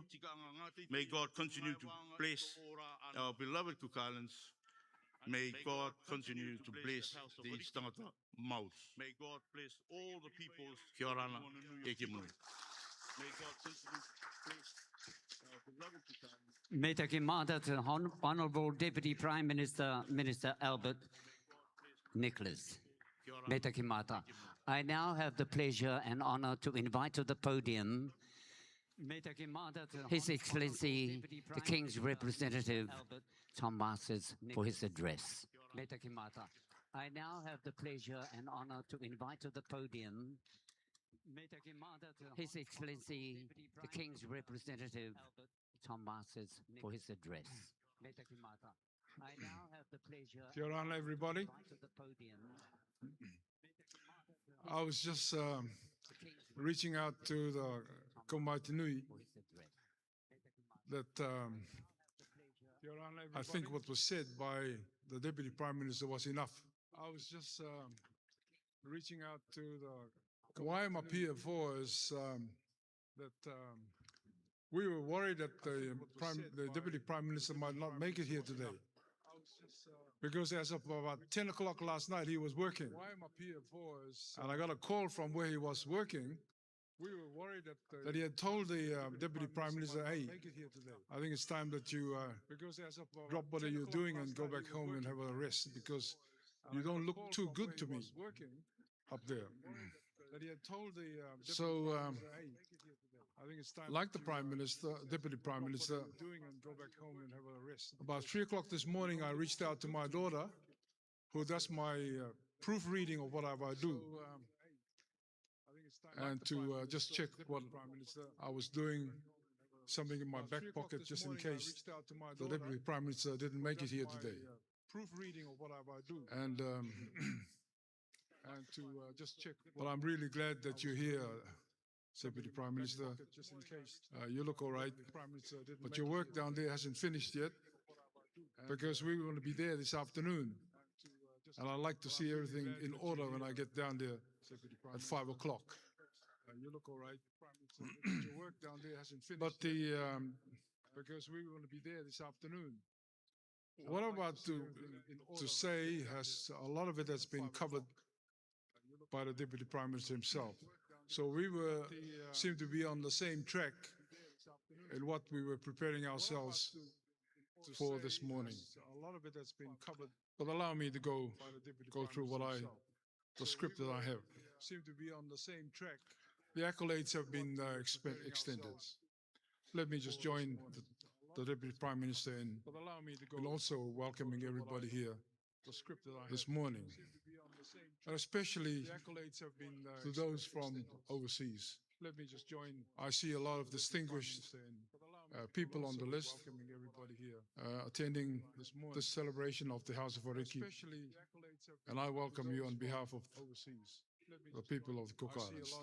May God continue to bless our beloved Cook Islands. May God continue to bless these tangata Māori. May God bless all the peoples. Kia ora na, e ke moe. May God continue to bless our beloved Cook Islands. Mai taki ma'ata to the Hon-, Honourable Deputy Prime Minister, Minister Albert Nicholas. Mai taki ma'ata. I now have the pleasure and honour to invite to the podium His Excellency the King's Representative Tom Masters for his address. Mai taki ma'ata. I now have the pleasure and honour to invite to the podium His Excellency the King's Representative Tom Masters for his address. Mai taki ma'ata. I now have the pleasure. Kia ora, everybody. To the podium. I was just, um, reaching out to the Kau Maite Nui that, um, I think what was said by the Deputy Prime Minister was enough. I was just, um, reaching out to the, why I'm up here for is, um, that, um, we were worried that the Prime, the Deputy Prime Minister might not make it here today. Because as of about ten o'clock last night, he was working. And I got a call from where he was working that he had told the, uh, Deputy Prime Minister, "Hey, I think it's time that you, uh, drop what you're doing and go back home and have a rest, because you don't look too good to me up there." So, um, like the Prime Minister, Deputy Prime Minister, about three o'clock this morning, I reached out to my daughter, who does my, uh, proofreading of what I do, and to, uh, just check what I was doing, something in my back pocket, just in case the Deputy Prime Minister didn't make it here today. And, um, but I'm really glad that you're here, Deputy Prime Minister. Uh, you look all right, but your work down there hasn't finished yet, because we want to be there this afternoon. And I'd like to see everything in order when I get down there at five o'clock. But the, um, what I'm about to, to say has, a lot of it has been covered by the Deputy Prime Minister himself. So we were, seem to be on the same track in what we were preparing ourselves for this morning. But allow me to go, go through what I, the script that I have. The accolades have been, uh, expe-, extended. Let me just join the, the Deputy Prime Minister in, in also welcoming everybody here this morning, and especially to those from overseas. I see a lot of distinguished, uh, people on the list, uh, attending this celebration of the House of Ariki. And I welcome you on behalf of the people of the Cook Islands.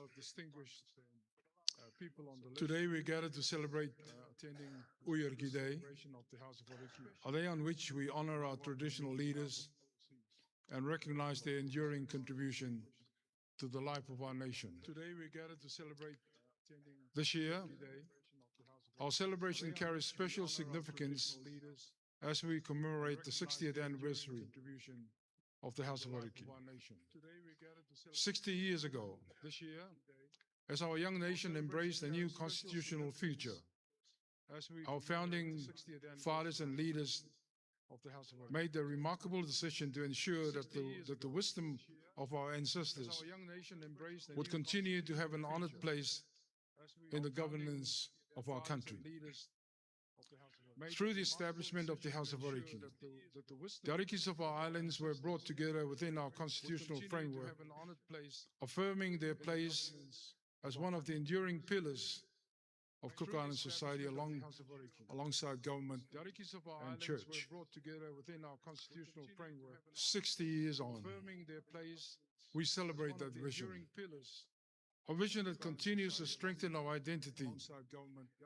Today we gather to celebrate Uiariki Day, a day on which we honor our traditional leaders and recognize their enduring contribution to the life of our nation. Today we gather to celebrate this year, our celebration carries special significance as we commemorate the sixtieth anniversary of the House of Ariki. Sixty years ago, as our young nation embraced a new constitutional future, our founding fathers and leaders made the remarkable decision to ensure that the, that the wisdom of our ancestors would continue to have an honored place in the governance of our country. Through the establishment of the House of Ariki, the Arikis of our islands were brought together within our constitutional framework, affirming their place as one of the enduring pillars of Cook Island society along, alongside government and church. Sixty years on, we celebrate that vision. A vision that continues to strengthen our identity,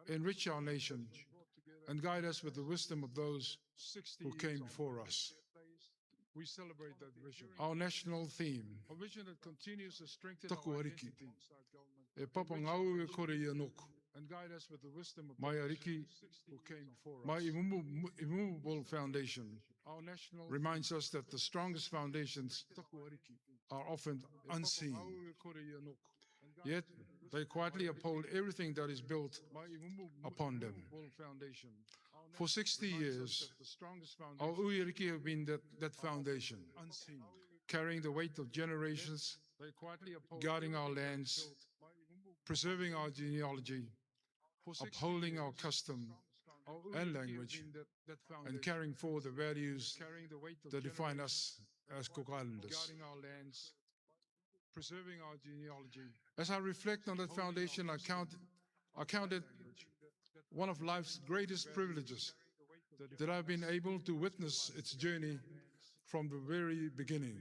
enrich our nation, and guide us with the wisdom of those who came before us. Our national theme, Toku Ariki, e papagaū e kore ia nōku. Mai Ariki, mai immovable foundation, reminds us that the strongest foundations are often unseen. Yet they quietly uphold everything that is built upon them. For sixty years, our Uiariki have been that, that foundation, carrying the weight of generations, guarding our lands, preserving our genealogy, upholding our custom and language, and carrying forward the values that define us as Cook Islanders. As I reflect on that foundation, I count, I count it one of life's greatest privileges that I've been able to witness its journey from the very beginning.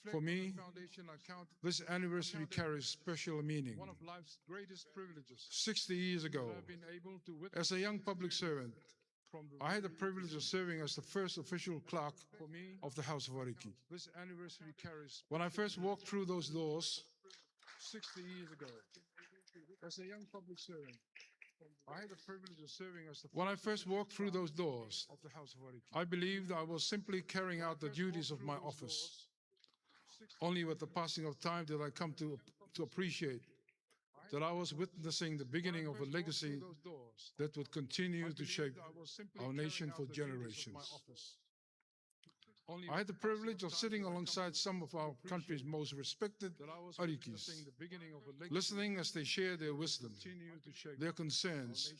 For me, this anniversary carries special meaning. Sixty years ago, as a young public servant, I had the privilege of serving as the first official clerk of the House of Ariki. When I first walked through those doors, sixty years ago, as a young public servant, I had the privilege of serving as the when I first walked through those doors, I believed I was simply carrying out the duties of my office. Only with the passing of time did I come to, to appreciate that I was witnessing the beginning of a legacy that would continue to shape our nation for generations. I had the privilege of sitting alongside some of our country's most respected Arikis, listening as they share their wisdom, their concerns,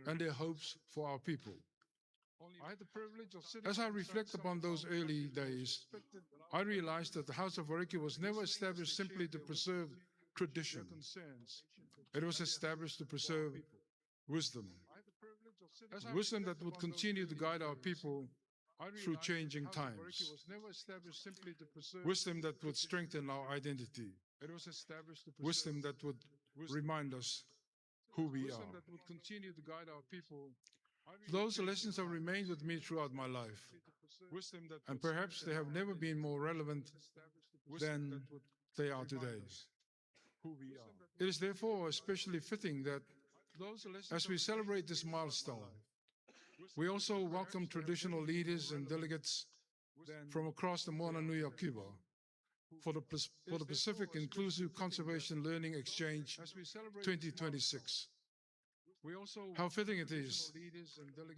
and their hopes for our people. As I reflect upon those early days, I realized that the House of Ariki was never established simply to preserve tradition. It was established to preserve wisdom. Wisdom that would continue to guide our people through changing times. Wisdom that would strengthen our identity. Wisdom that would remind us who we are. Those lessons have remained with me throughout my life, and perhaps they have never been more relevant than they are today. It is therefore especially fitting that as we celebrate this milestone, we also welcome traditional leaders and delegates from across the Moana Nui a Kiva for the, Pas- for the Pacific Inclusive Conservation Learning Exchange twenty twenty-six. How fitting it is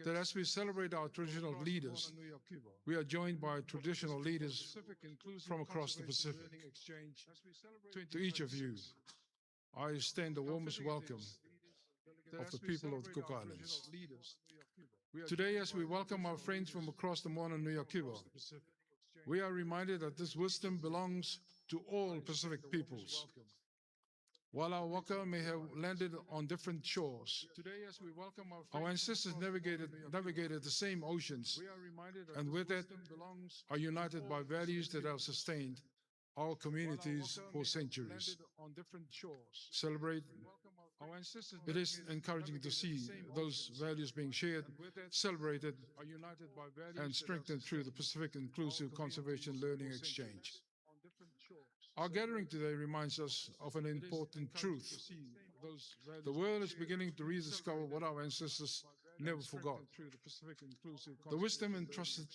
that as we celebrate our traditional leaders, we are joined by traditional leaders from across the Pacific. To each of you, I extend the warmest welcome of the people of the Cook Islands. Today, as we welcome our friends from across the Moana Nui a Kiva, we are reminded that this wisdom belongs to all Pacific peoples. While our waka may have landed on different shores, our ancestors navigated, navigated the same oceans, and with it are united by values that have sustained our communities for centuries. Celebrate. It is encouraging to see those values being shared, celebrated, and strengthened through the Pacific Inclusive Conservation Learning Exchange. Our gathering today reminds us of an important truth. The world is beginning to rediscover what our ancestors never forgot. The wisdom entrusted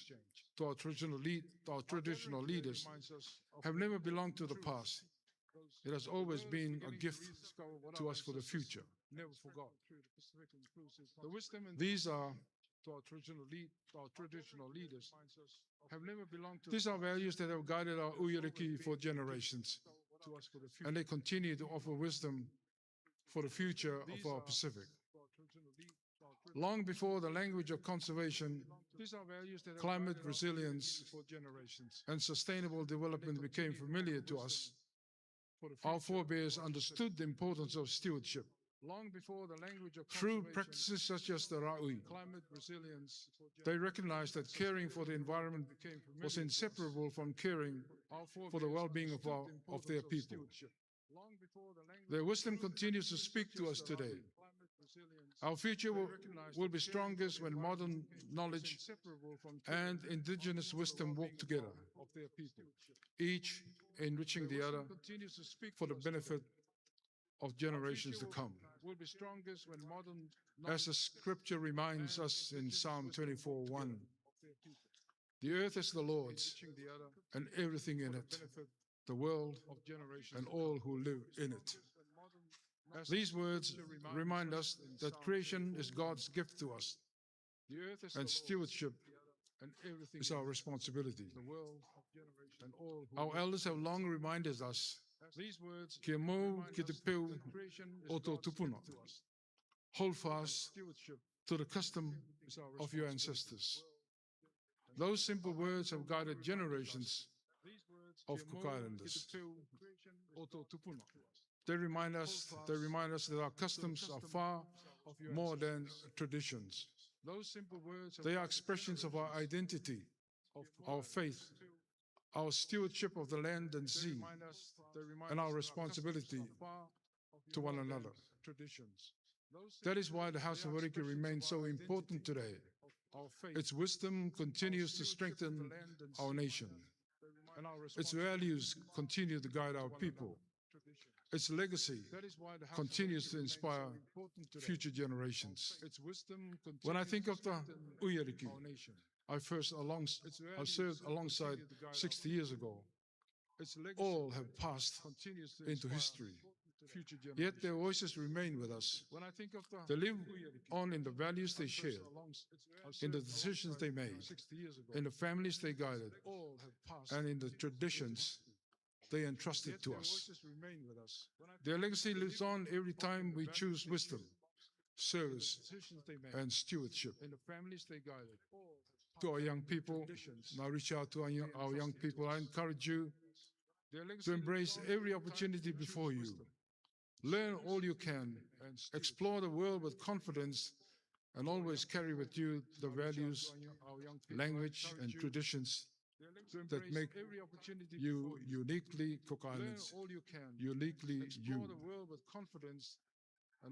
to our traditional lead, our traditional leaders have never belonged to the past. It has always been a gift to us for the future. These are to our traditional lead, our traditional leaders have never belonged to. These are values that have guided our Uyariki for generations, and they continue to offer wisdom for the future of our Pacific. Long before the language of conservation, climate resilience, and sustainable development became familiar to us, our forebears understood the importance of stewardship. Through practices such as the Ra'ui, they recognized that caring for the environment was inseparable from caring for the well-being of, our, of their people. Their wisdom continues to speak to us today. Our future will, will be strongest when modern knowledge and indigenous wisdom work together, each enriching the other for the benefit of generations to come. As the scripture reminds us in Psalm twenty-four one, the earth is the Lord's and everything in it, the world and all who live in it. These words remind us that creation is God's gift to us, and stewardship is our responsibility. Our elders have long reminded us, kia mou ki te peu o tō tupuna. Hold fast to the custom of your ancestors. Those simple words have guided generations of Cook Islanders. They remind us, they remind us that our customs are far more than traditions. They are expressions of our identity, our faith, our stewardship of the land and sea, and our responsibility to one another. That is why the House of Ariki remains so important today. Its wisdom continues to strengthen our nation. Its values continue to guide our people. Its legacy continues to inspire future generations. When I think of the Uyariki, I first alongs-, I served alongside sixty years ago. All have passed into history. Yet their voices remain with us. They live on in the values they shared, in the decisions they made, in the families they guided, and in the traditions they entrusted to us. Their legacy lives on every time we choose wisdom, service, and stewardship. To our young people, and I reach out to our young, our young people, I encourage you to embrace every opportunity before you. Learn all you can, explore the world with confidence, and always carry with you the values, language, and traditions that make you uniquely Cook Islands, uniquely you.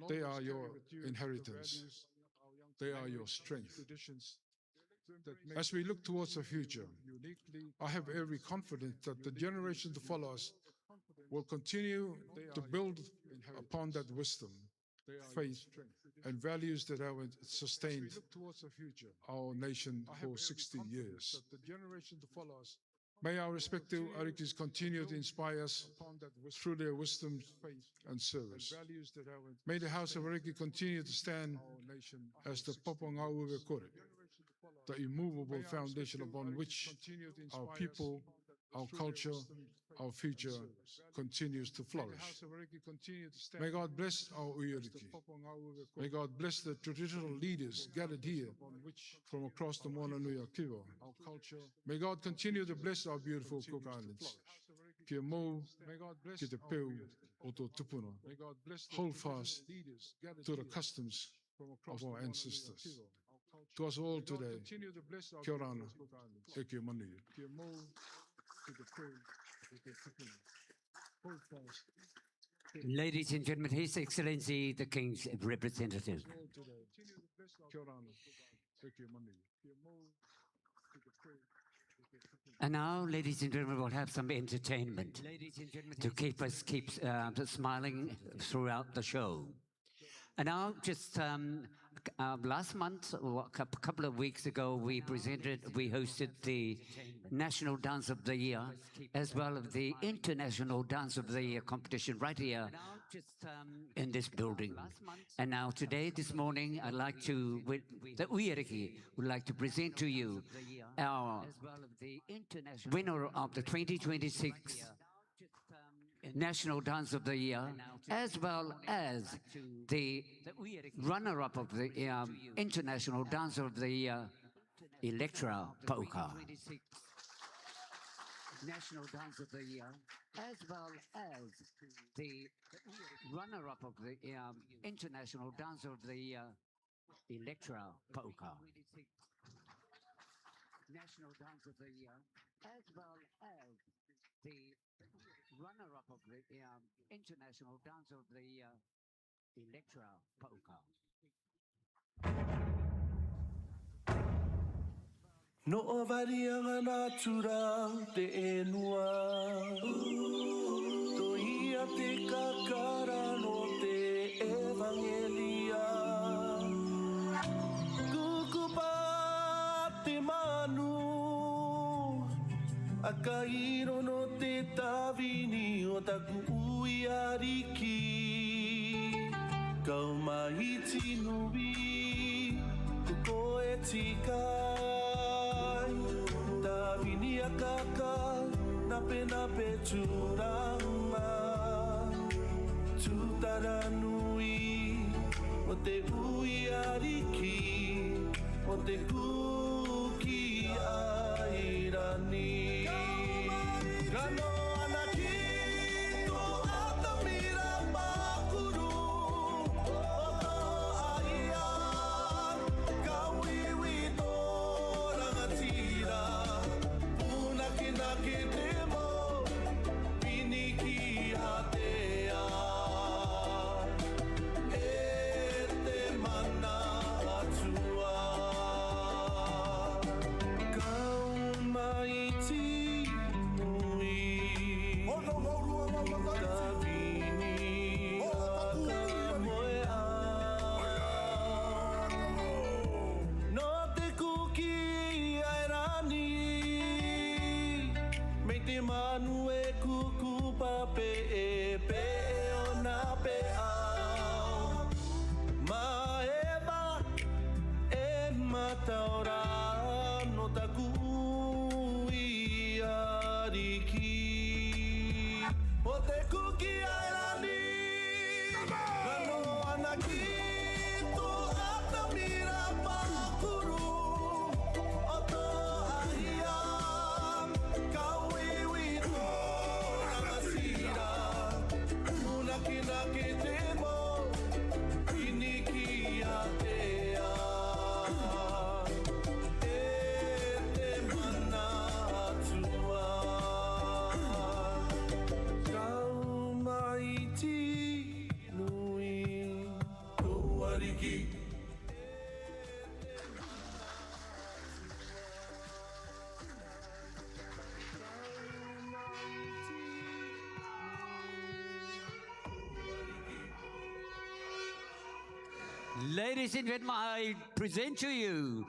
They are your inheritance. They are your strength. As we look towards the future, I have every confidence that the generation to follow us will continue to build upon that wisdom, faith, and values that have sustained our nation for sixty years. May our respective Arikis continue to inspire us through their wisdom and service. May the House of Ariki continue to stand as the Papangāue Kore, the immovable foundation upon which our people, our culture, our future continues to flourish. May God bless our Uiriki. May God bless the traditional leaders gathered here from across the Moana Nui a Kiwa. May God continue to bless our beautiful Cook Islands. Kia mou ki te peu o tō tupuna. Hold fast to the customs of our ancestors. To us all today, kia ora na, ʻeke manuia. Ladies and gentlemen, His Excellency the King's representative. And now, ladies and gentlemen, we'll have some entertainment to keep us keep uh, smiling throughout the show. And now, just um, uh, last month, or a cou- couple of weeks ago, we presented, we hosted the National Dance of the Year, as well as the International Dance of the Year competition right here in this building. And now, today, this morning, I'd like to, with the Uiariki, would like to present to you our winner of the twenty twenty-six National Dance of the Year, as well as the runner-up of the um, International Dance of the Year, Electra Pauka. National Dance of the Year, as well as the runner-up of the um, International Dance of the Year, Electra Pauka. National Dance of the Year, as well as the runner-up of the um, International Dance of the Year, Electra Pauka. Noʻo vari aga natura te ʻenua. Toia te kakara nō te evangelia. Kukupa te manu. Aka iro nō te tavini o taku ui ariki. Kau maiti nui, ko koe tika ai. Tavini akaka, napenape tūrama. Tūtara nui, o te ui ariki, o te kuki airani. Ka noho ana ki tō ʻatamira pākuru, o tō ʻaia, ka uiui tō rangatira, pūnakinaki te mau, pini ki a te a, e te mana atua. Kau maiti nui, tavini aka moe a. Nō te kuki airani, mai te manu e kukupa peʻe, peʻe ona peʻau. Maeva e mataora nō taku ui ariki. O te kuki airani, ka noho ana ki tō ʻatamira pākuru, o tō ʻaia, ka uiui tō rangatira, pūnakinaki te mau, pini ki a te a, e te mana atua. Kau maiti nui, tō ariki. Ladies and gentlemen, I present to you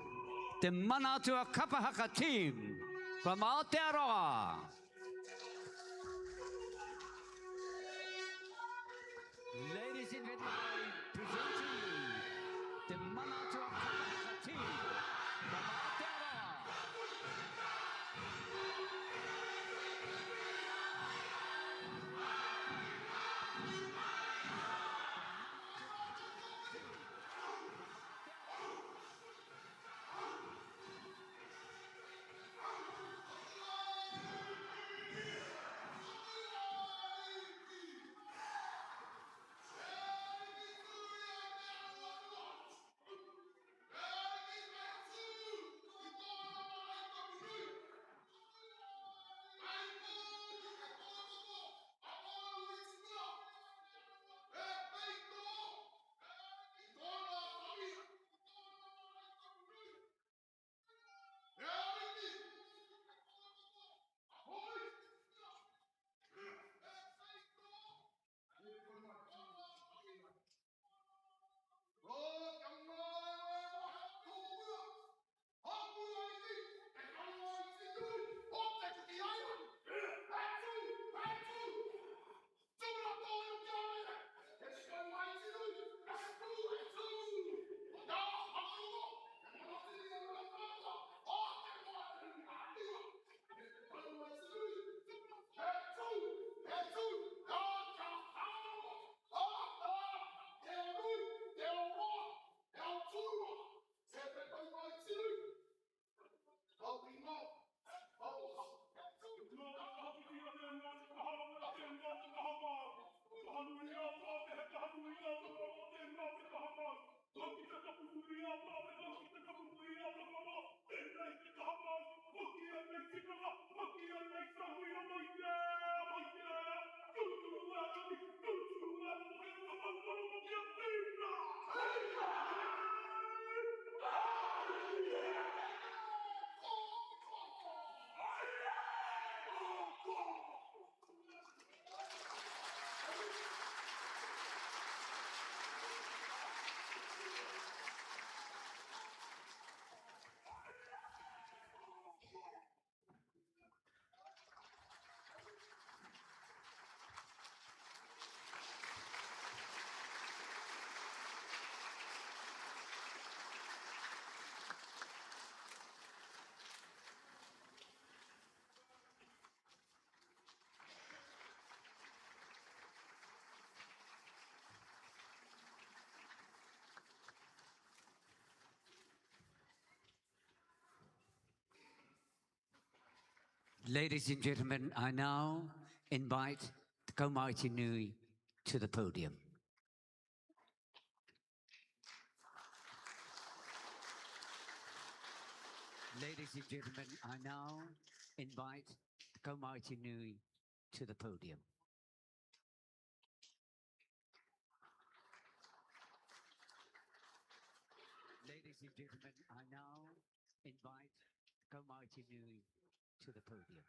the Manaatua Kapa Haka team from Aotearoa. Ladies and gentlemen, I present to you the Manaatua Kapa Haka team from Aotearoa. Ladies and gentlemen, I now invite the Kaumāiti Nui to the podium. Ladies and gentlemen, I now invite the Kaumāiti Nui to the podium. Ladies and gentlemen, I now invite the Kaumāiti Nui to the podium. Ladies and gentlemen, I now invite the Kaumāiti Nui to the podium.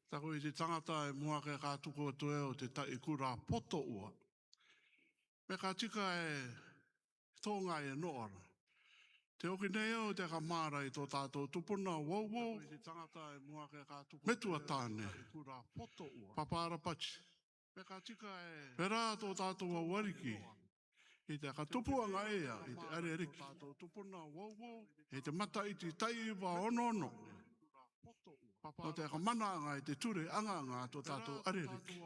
Taku iti tangata e muake ka tuku atu e te ta'i kura poto ua. Me ka tika e tōnga e no'o ra. Te oki nei au te ka māra i tō tātou tupuna Wauwau. Metua Tāne. Pāpā Rapati. Pērā tō tātou Wauariki. I te ka tupu anga ia, i te areriki. I te mataiti ta'i iva ono ono. Nō te ka mana anga i te ture anga anga tō tātou areriki.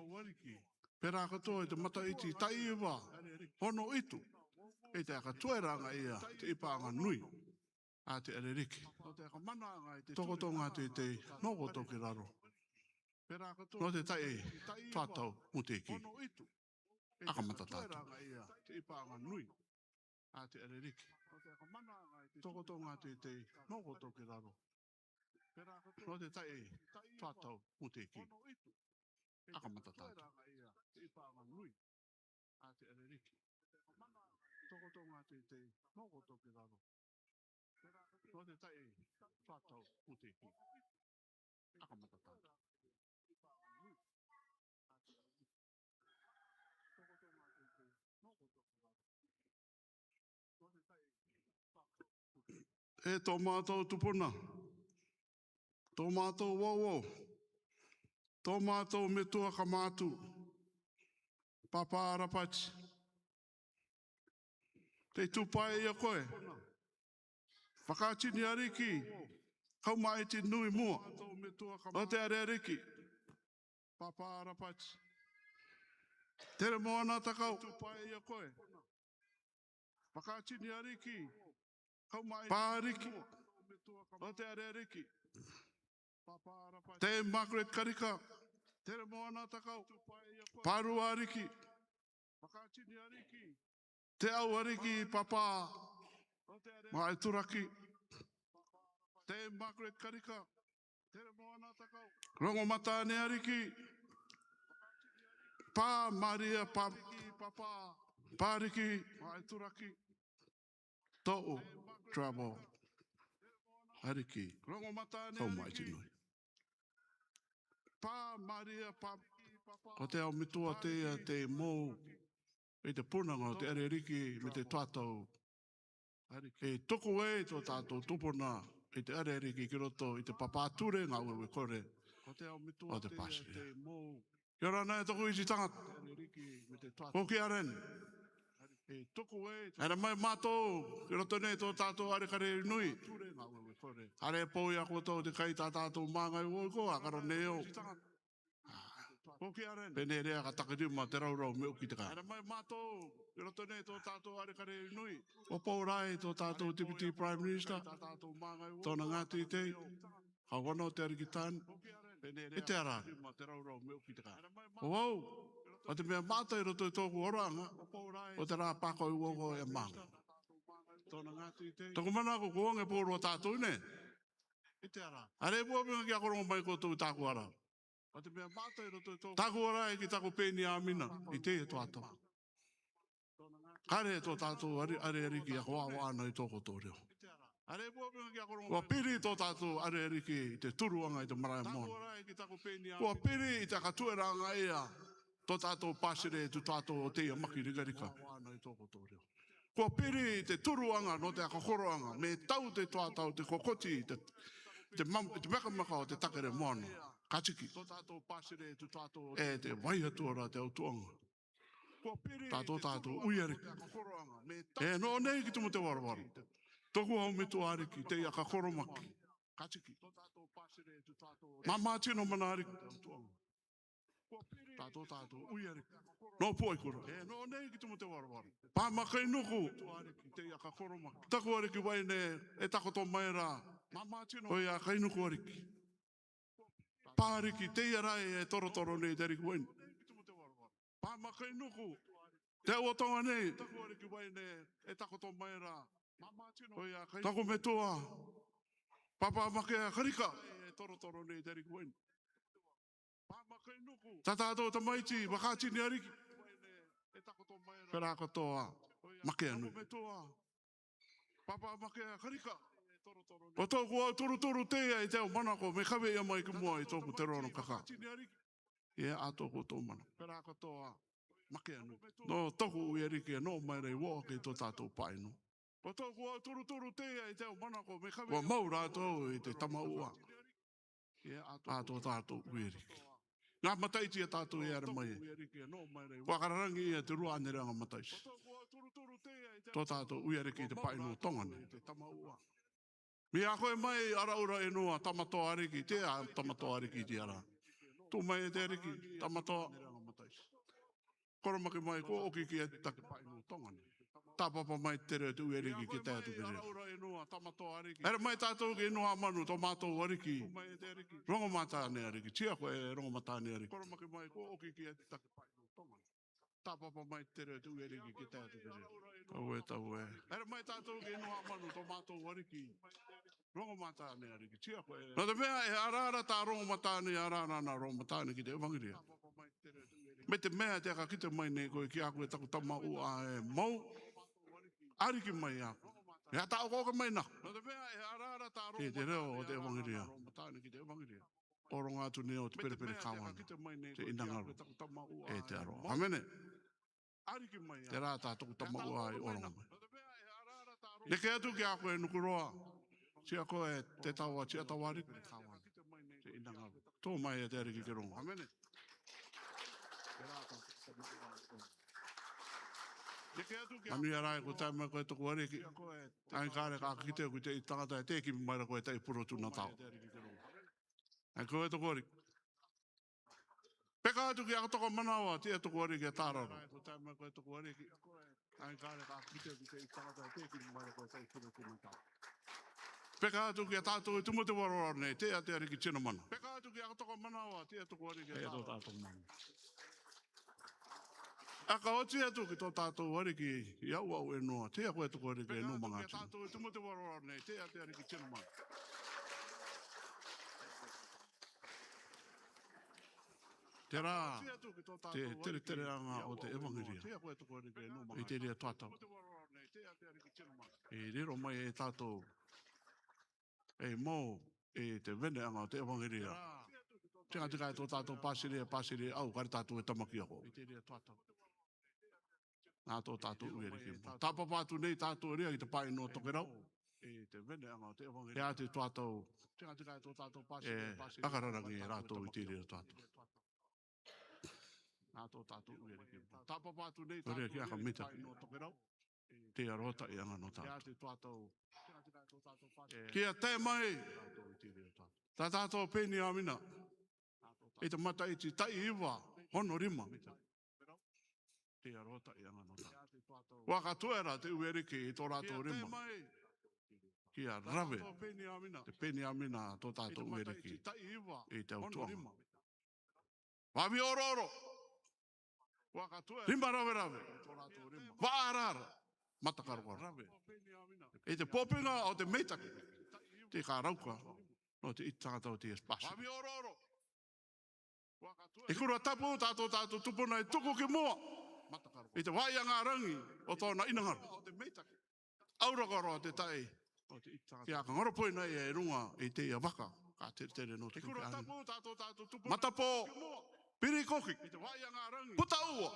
Pērā katoa i te mataiti ta'i iva ono itu. I te ka tuera anga ia, te ipa anga nui. A te areriki. Tokoto ngā teitei, nō koto ki raro. Nō te ta'i, tuatau, muteki. Aka mata tātou. A te areriki. Tokoto ngā teitei, nō koto ki raro. Nō te ta'i, tuatau, muteki. Aka mata tātou. A te areriki. Tokoto ngā teitei, nō koto ki raro. Nō te ta'i, tuatau, muteki. Aka mata tātou. E tō mātou tupuna, tō mātou Wauwau, tō mātou metua ka mātū, Pāpā Rapati. Te tūpae ia koe. Whakaati ni ariki, Kaumāiti Nui Mua. O te areriki. Pāpā Rapati. Tere Moana Takau. Tūpae ia koe. Whakaati ni ariki, Kaumāiti Pāriki. O te areriki. Te Margaret Karika. Tere Moana Takau. Pārua Ariki. Te Au Ariki Pāpā Ma'i Turaki. Te Margaret Karika. Rongomatāne Ariki. Pā Maria Pā, Pāriki Ma'i Turaki. Tō'u travel ariki. Kaumāiti Nui. Pā Maria Pā, ko te ao metua teie te mou i te pūnanga o te areriki me te tuatau. E tuku e tō tātou tupuna i te areriki ki roto i te papāture ngāue kore o te pāsere. Kia ora na e tō'u iti tangata. Ko Kiaren. Haere mai mātou ki roto nei tō tātou areka rere nui. Haere pou ia koutou te kai tā tātou māngai uo i ko a karo nei o. Ko Kiaren. Pēnei rē a ka takarima te raurau me uki te kai. Haere mai mātou ki roto nei tō tātou areka rere nui. Ko Pou Rae tō tātou Deputy Prime Minister. Tōna ngā teitei. Ka wana o te ariki tani, e te ara. O au, o te meʻa mata i roto i tōʻoku oranga, o te rā pāko i uogo e manga. Toku manako ko ange pōrua tātou nei. Are e puavinga ki a korogo mai koutou i tāku ara. Tāku ara e ki taku Peniamina i teie toa tau. Kare tō tātou are, are ariki a ko awa ana i tō koutou reo. Kua piri tō tātou are ariki i te turuaga i te marae moana. Kua piri i te akatuʻeraga ia tō tātou pasire, tō tātou o teie maki rikarika. Kua piri i te turuaga nō te akakoroaga, me tau te toa tau te kokoti, te, te mam-, te makamaka o te takere moana. Ka tiki. E te vai atu ra te au tuaga. Tātou, tātou, ui ariki. E nō nei ki tumu te varavara. Toku au metua ariki, teie akakoromaki. Ka tiki. Māmā tino mana ariki. Tātou, tātou, ui ariki. Nō Puai Kura. Pā Makainuku. Taku ariki Vaine, e takoto mai ra. Hoi a Kainuku ariki. Pā ariki, teie ra e torotoro nei te ariki Vaine. Pā Makainuku. Te au o Toga nei. Taku metua. Pāpā Makea Karika. Tā tātou tamaiti, vakatini ariki. Pera katoa, Makea nui. Pāpā Makea Karika. Ko tōku au turuturu teie i te au manako me kavei mai ki mua i tōku te rono kaka. Ia a tōku tō mana. Pera katoa, Makea nui. Nō tōku ui ariki e nō mai ra i uoa kei tō tātou pae nō. Ko tōku au turuturu teie i te au manako me kavei. Kua mau rātou i te tamaua. A tō tātou ui ariki. Ngā mataiti a tātou e ara mai. Kua kararangi ia te rua ane ranga mataiti. Tō tātou ui ariki te pae nō Toga nei. Me a koe mai ara ura e nua, Tamatoa ariki, te a Tamatoa ariki te ara. Tū mai e te ariki, Tamatoa. Koromaki mai, kua oki ki a te taki pae nō Toga nei. Tāpapa mai te reo te ui ariki ke tae atu ki reo. Era mai tātou ke nua manu tō mātou ariki. Rongomatāne ariki, tia koe Rongomatāne ariki. Koromaki mai, kua oki ki a te taki pae nō Toga nei. Tāpapa mai te reo te ui ariki ke tae atu ki reo. Tau e, tau e. Era mai tātou ke nua manu tō mātou ariki. Rongomatāne ariki, tia koe. Nō te meʻa e ara ra tā Rongomatāne, ara ra nā Rongomatāne ki te evangeria. Me te meʻa te aka kite mai nei koe ki a koe taku tamaua e mau. Ariki mai a koe. E a taʻo koke mai nā. Nō te meʻa e ara ra tā Rongomatāne, te reo o te evangeria. Oronga atu nei o te perepere kawana. Te inangaro. E te aro. Amene. Tera tā tōku tamaua i oronga mai. Neke atu ki a koe Nukuroa. Tia koe Te Tawa, Tia Tawa ariki. Tō mai e te ariki ke rongo. Amene. Manuia ra e ko tae mai koe tōku ariki. Ai kare ka kite koe te i tangata e te kimi mai ra koe tai purotu na tao. Ai koe tōku ariki. Peka atu ki a Toka Manawa, te tōku ariki e tāraro. Peka atu ki a tātou i tumu te varavara nei, te a te ariki tino mana. Peka atu ki a Toka Manawa, te tōku ariki e tāraro. Aka oti atu ki tō tātou ariki, i au au e noa, te a koe tōku ariki e nō manga tino. Peka atu ki a tātou i tumu te varavara nei, te a te ariki tino mana. Tera te teretereaga o te evangeria i te reira toatau. E riro mai e tātou e mau i te veneaga o te evangeria. Te gata ki tō tātou pasire, pasire au, kare tātou e tamaki ako. Nā tō tātou ui ariki. Tāpapa atu nei tātou e riro i te pae nō Tokerau. E a te toatau e aka rarangi e rātou i te reira toatau. Nā tō tātou ui ariki. Tāpapa atu nei tātou e riro i te pae nō Tokerau. Te arotaʻiaga nō tātou. Kia tae mai tā tātou Peniamina i te mataiti taʻi iva ono rima. Te arotaʻiaga nō tātou. Ua katoa ra te ui ariki i tō rātou rima. ki a rave te peniamina a to tatou ueriki i te autuaga. Vavi ororo, rima raverave, va'a arara, matakarokaro i te popiga o te meitaki. Te ka rauka no te iti tagata o te espasi. I kura tapu tatou tatou tupuna i tuku ki mua i te va'ai agaragi o tona inagaro. Aura koro te ta'i ki a ka ngaro poina ia i ruga i te ia vaka ka teretere no te kuki ane. Matapo, pirikoki, puta ua,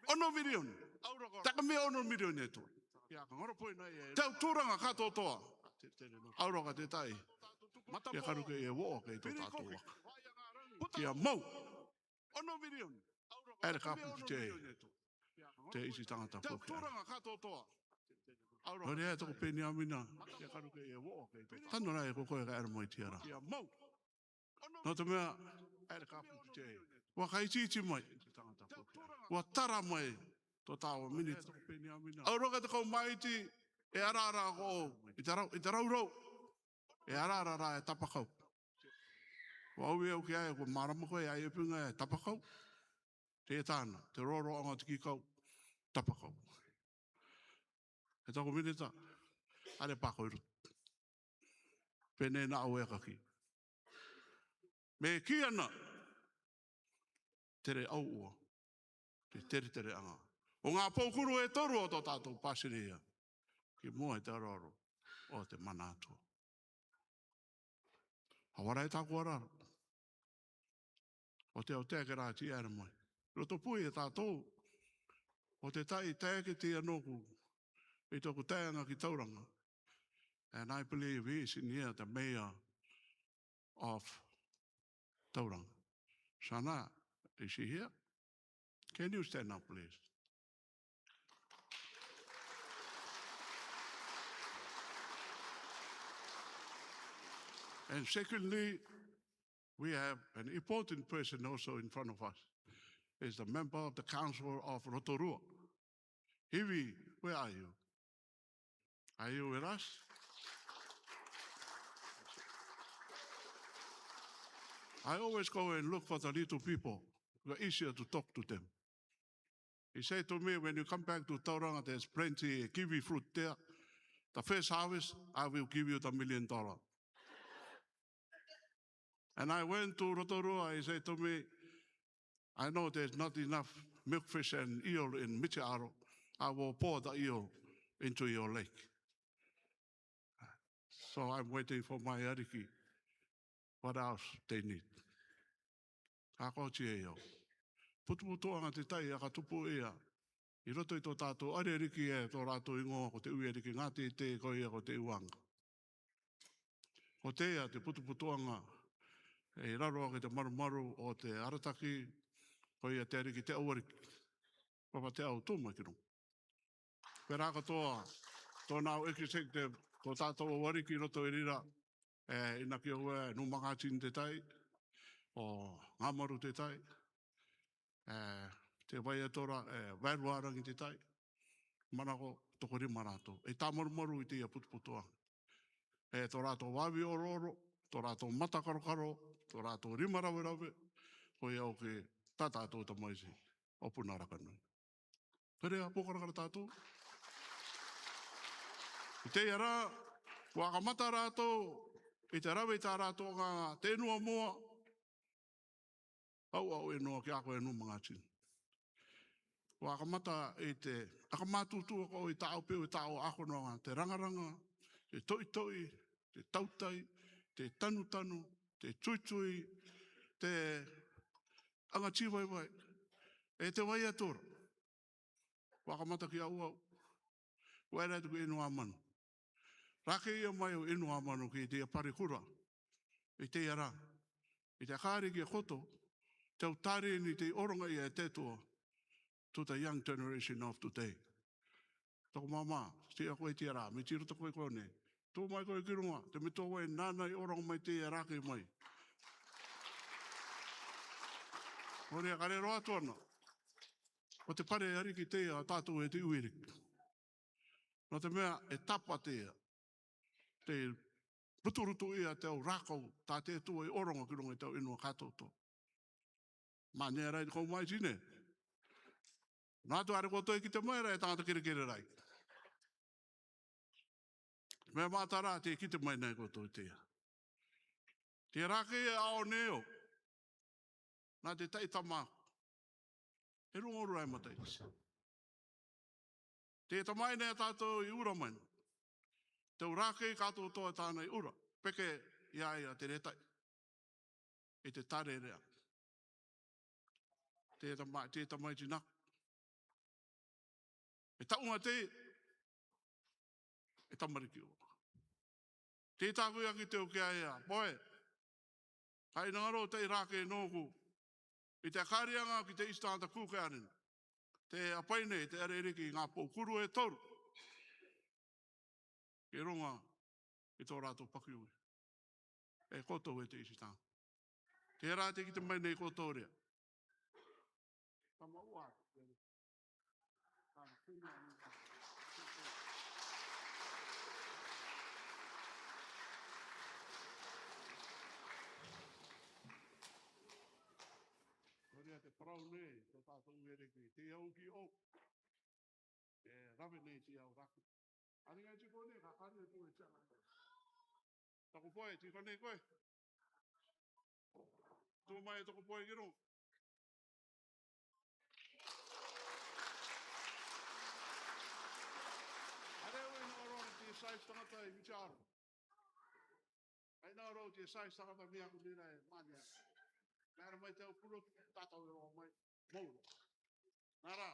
ono mirioni, taka mia ono mirioni e tua. Te au turaga katoatoa, aura ka te ta'i ia karuke ia vo'o ke i to tatou vaka. Ia mau. Ere ka pupu te, te iti tagata pupu. Ore e toko peniamina. Tano ra e ko koe ka ere mai te ara. No te mea, ua ka itiiti mai, ua tara mai to taua minita. Aura ka te kau maiti e arara ko i te rau, i te raurau. E arara ra e tapakau. Ua uvi au ki ai, ko marama ko e ai e pinga e tapakau. Te tana te roroaga o te kikau, tapakau. E toko minita, are pako i roto. Pene na au e kaki. Me ki ana tere au ua te teretereaga o ga poukuru e toru o to tatou pasiria ki mua i te aroaro o te mana atua. Hawara e taku arara. O te au te ke ra ti ere mai roto pui e tatou. O te ta'i tae ke te anoku i toku taenga ki Tauranga. And I believe he is in here, the mayor of Tauranga. Sana, is he here? Can you stand up, please? And secondly, we have an important person also in front of us. Is the member of the council of Rotorua. Hivi, where are you? Are you with us? I always go and look for the little people. It's easier to talk to them. He said to me, when you come back to Tauranga, there's plenty kiwi fruit there. The first harvest, I will give you the million dollar. And I went to Rotorua, he said to me, I know there's not enough milkfish and eel in Mitiaro. I will pour the eel into your lake. So I'm waiting for my ariki. What else they need? Ka ko ti e io. Putuputuaga te ta'i a ka tupu ia i roto i to tatou ari ariki e to ratou igoa ko te Uiariki Gateitei, ko ia ko te Uaga. Ko te ia te putuputuaga e i raro ake te marumaru o te arataki, ko ia te ariki te au ariki. Papa te au tū mai ki runga. Pera katoa, to nau executive, to tatou au ariki roto i rira, e, Inaki Aue, Nu Magatini te ta'i, o Gamaru te ta'i, e, te Vaiatora, e, Vaeruarangi te ta'i, manako, toko rima ratou. E ta marumaru i te ia putuputuaga. E to ratou vavi ororo, to ratou mata karokaro, to ratou rima raverave, ko ia o ke ta tatou tamaiti o Punarakanui. Pere a pokarakara tatou. I te ia ra, ua ka mata ratou, i te rave i ta ratou ka te nua moa, au au e noa ki a ko e Nu Magatini. Ua ka mata i te, a ka matutua ko i ta au peu i ta au ako noa, te rangaranga, te toitoi, te tautai, te tanutanu, te tuitui, te anga tivaivai, e te Vaiatora. Ua ka mata ki au au. Ua era e tuku e nua manu. Rake ia mai o e nua manu ki te ia parekura. I te ia ra. I te kare ki a koto. Te au tare ni te oronga ia e te tua. To the young generation of today. Toko mama, ti a ko e te ia ra, me ti roto ko e ko ne. Tū mai ko e ki runga, te me tō wai nana i oronga mai te ia ra ke mai. Ko rea kare roa tōna. Ko te pare ariki te ia tatou e te uiriki. No te mea e tapa te ia. te ruturutuʻia te au rākau tā te Atua i ʻōroŋa ki ruŋa i te au ʻenua kātōtō. Māʻoniʻoni ʻarai te kau māʻiti nei. Nā atu ʻaere koutou e kite mai ra e tangata kerekere rai. Meʻa mātara te kite mai nei koutou te ia. Te rākei e ao nei ʻo. Nā te taʻi tama. E ruŋa ʻuru ʻae mataʻi. Te tamaʻi nei a tātou i ʻura mai. Te au rākei kātōtō e tāna i ʻura. Peke ia ia te rētaʻi. E te tārerea. Te tama, te tamaʻi tina. E taʻunga te, e tamariki ʻua. Te tāku ia ki te au ki a ia, boy. Ka ʻinanga rō te rākei nōku. I te kāriaŋa ki te ʻititangata kū ke aren. Te ʻapai nei, te areriki ngā pou kuru e toru. Ke ruŋa i tō rātou pakiui. E koutou e te ʻititangata. Te rā te kite mai nei koutou rea. Tama ua. Kore a te parau nei, tō tātou e reke, te au ki o. E rave nei te au rākau. Aringa i te kone, ka kare e kore te anga. Taku poe, te kone koe. Tō mai e taku poe ki ruŋa. ʻAere ʻoe ʻinanga rō te size tangata i which aro. ʻAe ʻinanga rō te size tangata mea ko nira e mania. Nā ra mai te au puro, tātou e roa mai. Mau. Nā ra.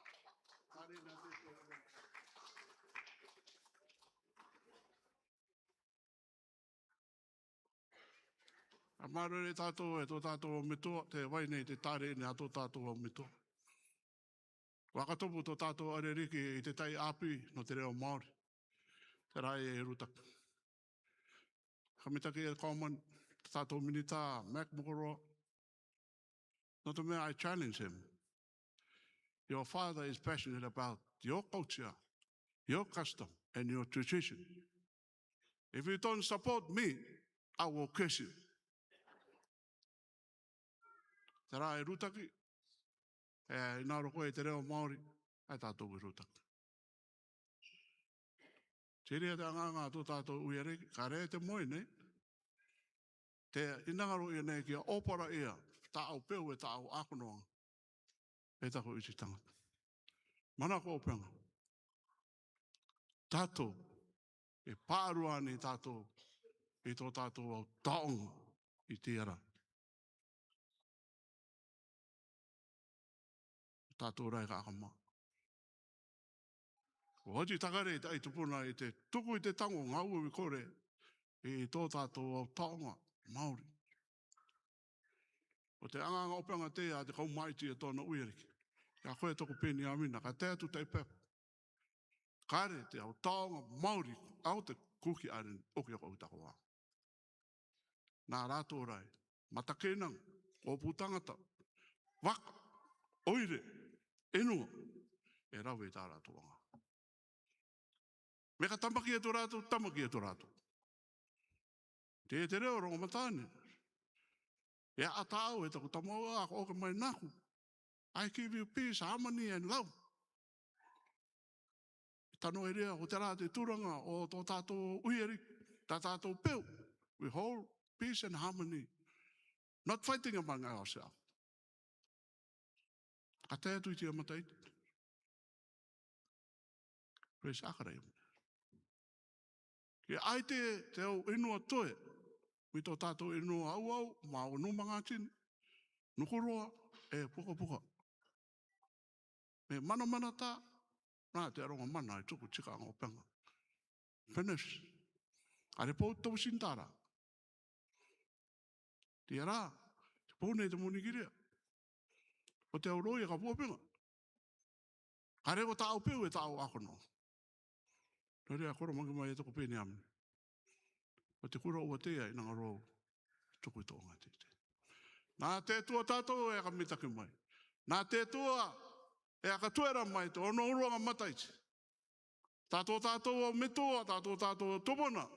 Nā re nā te te. A marore tātou e tō tātou au metua, te vai nei te tāre nei a tō tātou au metua. Vakatopu tō tātou areriki i te taʻi ʻāpī nō te reo Māori. Te rā e Rutaki. Ka mitaki e comment, tō tātou minita, Mac Mokoroa. Nō te mea, I challenge him. Your father is passionate about your culture, your custom, and your tradition. If you don't support me, I will curse you. Te rā e Rutaki, e, ʻinanga rō koe te reo Māori, ʻae tātou e Rutaki. Te reira te anga anga tō tātou ui areriki, ka re te moe nei. Te ʻinanga rō ia nei kia ʻōpara ia, tāʻau peu e tāʻau ʻākonoaŋa. E taku ʻititangata. Manako ʻopeaŋa. Tātou, e pārua nei tātou, i tō tātou au taoŋa, i te ara. Tātou rai ka ʻakama. Ko Haji Takare te ʻai tupuna i te tuku i te tango ngāue ʻi kore, i tō tātou au taoŋa Māori. Ko te anga anga ʻopeaŋa te ia te kau māʻiti e tōna ui areriki. Ia koe tōku Peniamina, ka tae atu taʻi pepa. Kare te au taoŋa Māori, au te kuki aren, ʻoku ia ko au takoa. Nā rātou rai, matakenaŋa, ʻōpū tangata, vaka, ʻoire, ʻenua, e rave i tā rātou anga. Meʻa ka tamaki e tō rātou, tamaki e tō rātou. Te te reo rongomatāne. E ʻata au e taku tamaua, ka ʻoka mai nāku. I give you peace, harmony and love. Tano e rea, ko te rā te tūranga o tō tātou ui areriki, tā tātou peu. We hold peace and harmony. Not fighting among ourselves. Ka tae atu i te mataʻi. Praise Akara ia. Ke ʻai te, te au ʻenua toe, mei tō tātou ʻenua auau, mā o numa ngā tini, nuku roa, e pukapuka. Me manamana tā, nā te aronga mana e tuku tika anga ʻopeaŋa. Finish. ʻAre pou tō sintara. Te ara, te pou nei te moni kiria. ʻO te au roi e ka puapenga. Ka rewa tāʻau peu e tāʻau ʻākono. Nō reira koro maki mai e tōku Peniamina. ʻO te kura ua te ia ʻinanga rō tuku i tō ngā tete. Nā te tua tātou e ka mitaki mai. Nā te tua e ka tuera mai te ono uruanga mataʻi. Tātou tātou au metua, tātou tātou au tupuna.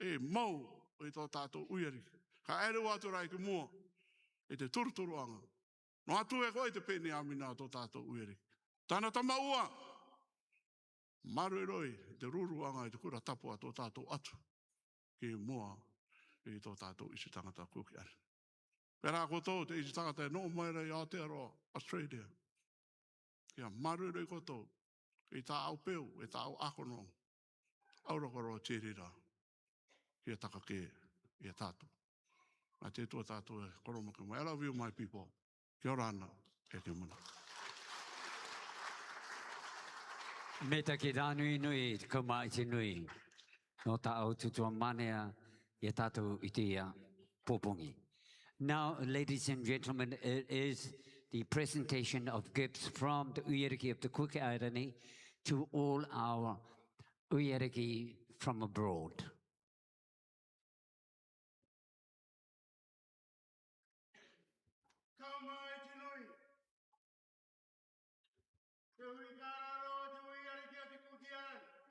e mau i tō tātou ʻuiariki. Ka ʻere ʻoatu ra ki mua i te turuturuʻaga. Noa atu e koe te Peniamina o tō tātou ʻuiariki. Tana tama ua. Māroiroi i te ruruaga i te kura tapu a tō tātou ʻatu ki mua i tō tātou ʻiti tangata Kuki Airani. Pērā koutou te ʻiti tangata e noʻo mai ra i Aotearoa, Australia. Kia māroiroi koutou i tāʻau peu, i tāʻau ʻākono. ʻAura koroa tīrira kia taka kē ia tātou. Nā te tua tātou e koro mai ki mua. I love you, my people. Kia ora na, e te muna. Mea tau kī nui nui, kaumāiti nui. Nō tā ʻoutou tuatua manea, ia tātou i te ia pōpogi. Now, ladies and gentlemen, it is the presentation of gifts from the ʻUiariki of the Kuki Airani to all our ʻUiariki from abroad. Kaumāiti nui. Te hui kararo te ʻUiariki a te Kuki Airani.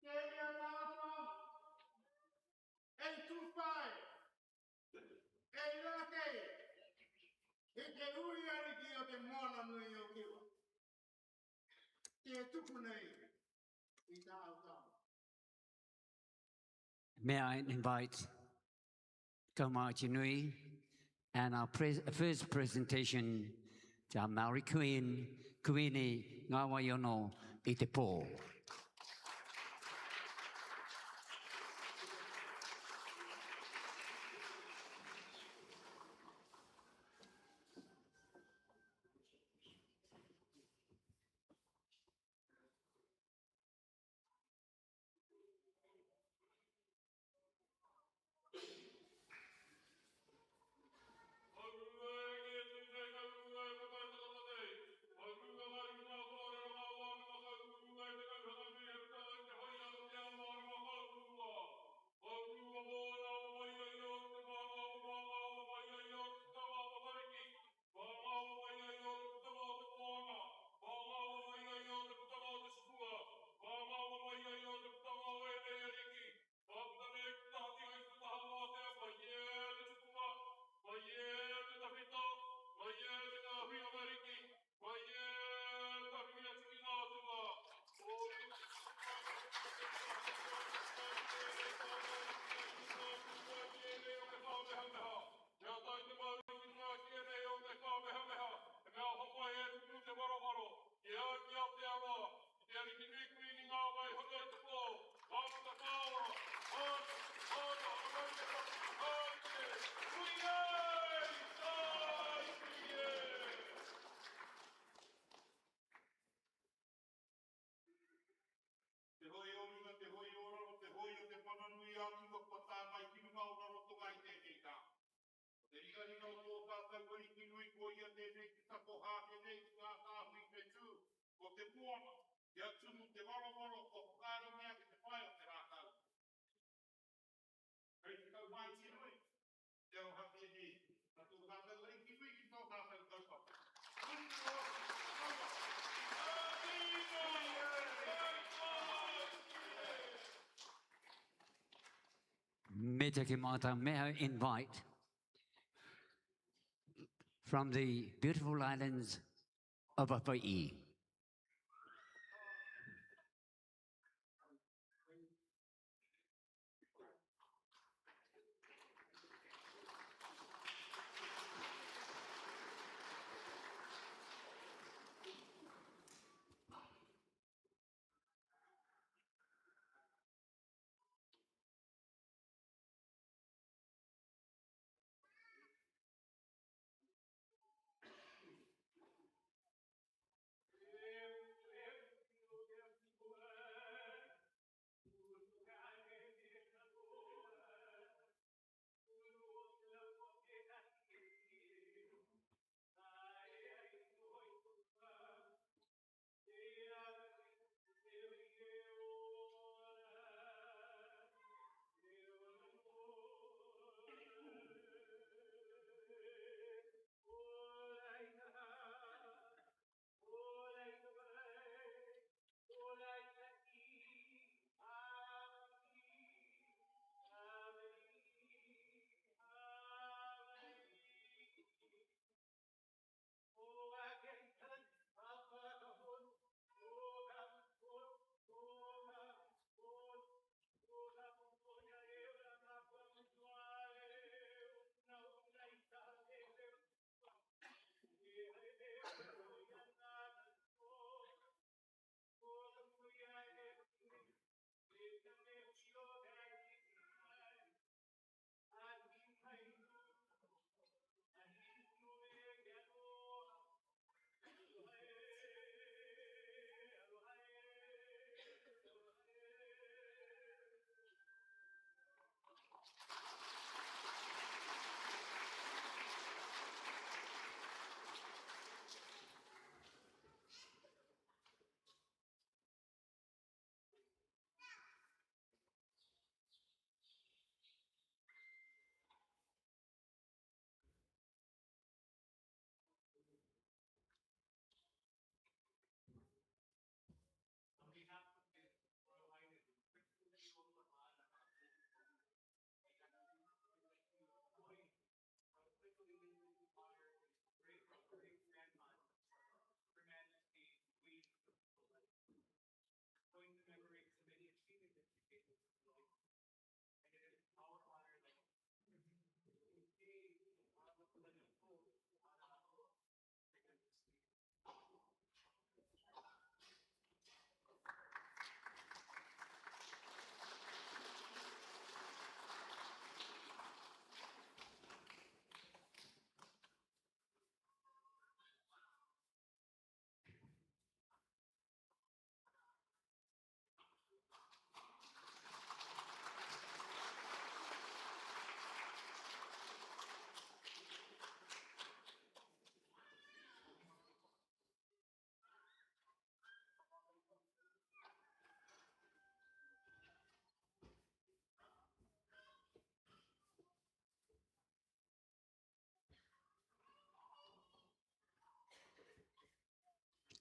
Te ia tātou. Ei tū whai. Ei rake. I te ʻUiariki o te moana nui o Kiwa. Te tuku nei i tāʻau tama. May I invite Kaumāiti nui and our pres-, first presentation to our Māori Queen, Kuini Ngāwaiono i te Pō. Kia tai te mau ki runga ki ēnei o te kāmehameha, he mea hoko e tuku te varomaro, ki au ki Aotearoa, ki te ariki nui Kuini Ngāwai Hotu i te Pō, Ngāputa Pāora, Hāti, Hāti, Hāti, Hāti, Kuini, Kuini. Te hoi o runga, te hoi o raro, te hoi o te mana nui a Kiwa kua tā mai ki runga o raro tonga i tēnei tā. Ko te ringaringa o tō tātou ariki nui ko ia tēnei te takoha, tēnei te ngā tāhui whetū, ko te moana, kia tumu te varomaro, kua whakaari mea ki te pae o te rākau. Kei te kaumāiti nui, te ao hake nei, a tō tātou ariki nui ki tō tātou kaupapa. Mea tau kī mātou, may I invite from the beautiful islands of Hawaii.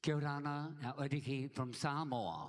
Gerana Audiki from Samoa.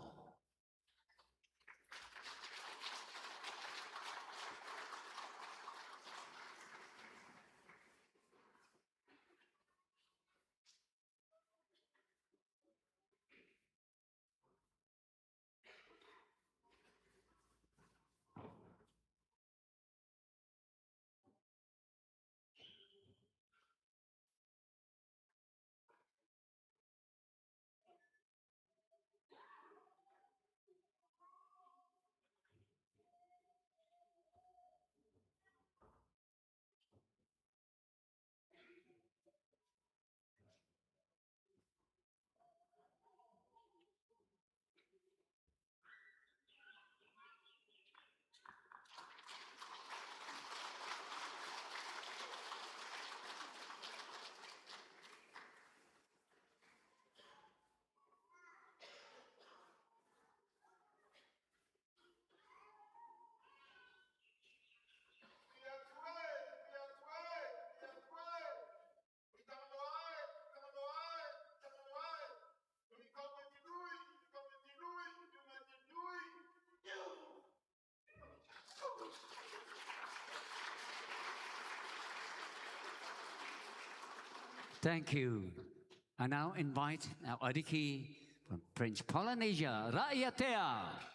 Thank you. I now invite our Audiki from French Polynesia, Raʻiātea.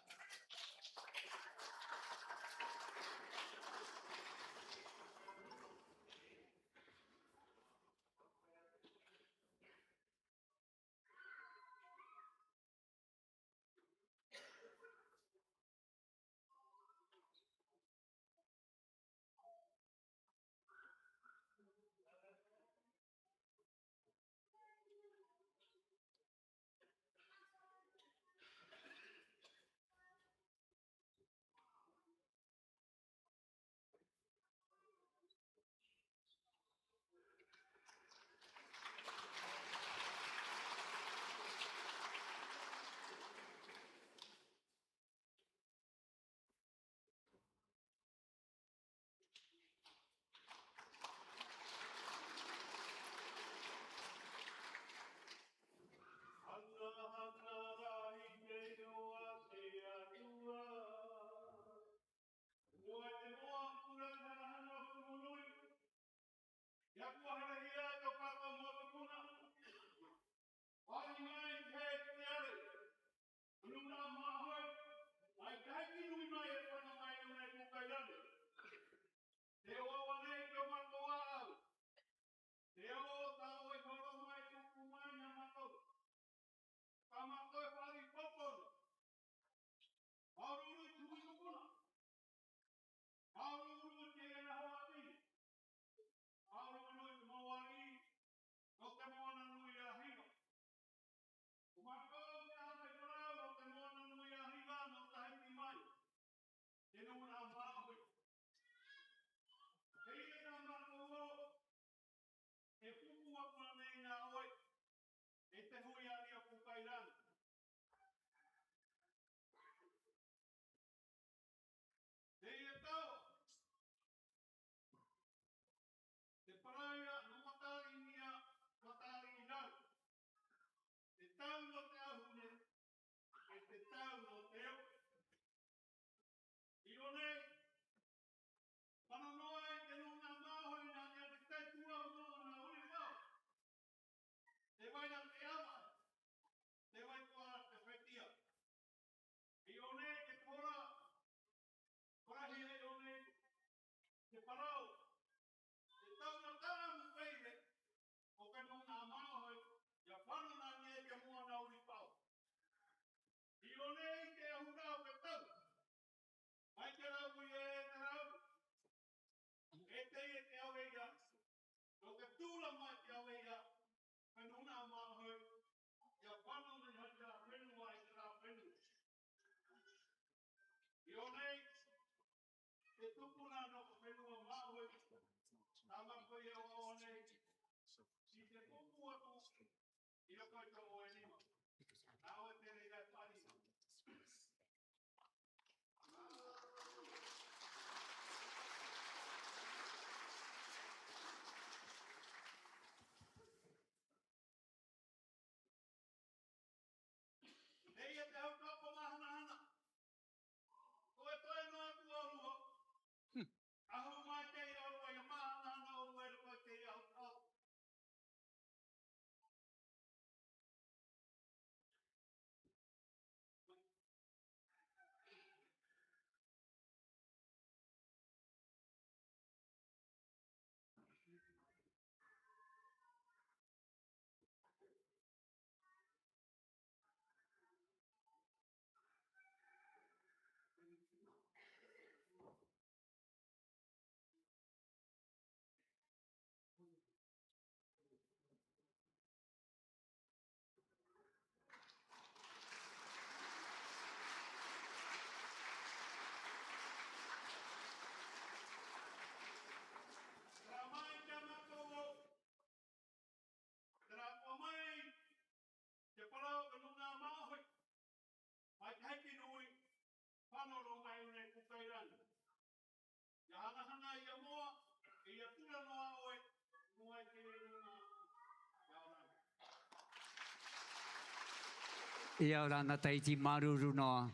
Fano ro mai une kukai rani. Ia hangahanga ia moa, e ia tura noa oe, moa e te rei nona. Ia ora. Ia ora na Tahiti, māuruuru noa.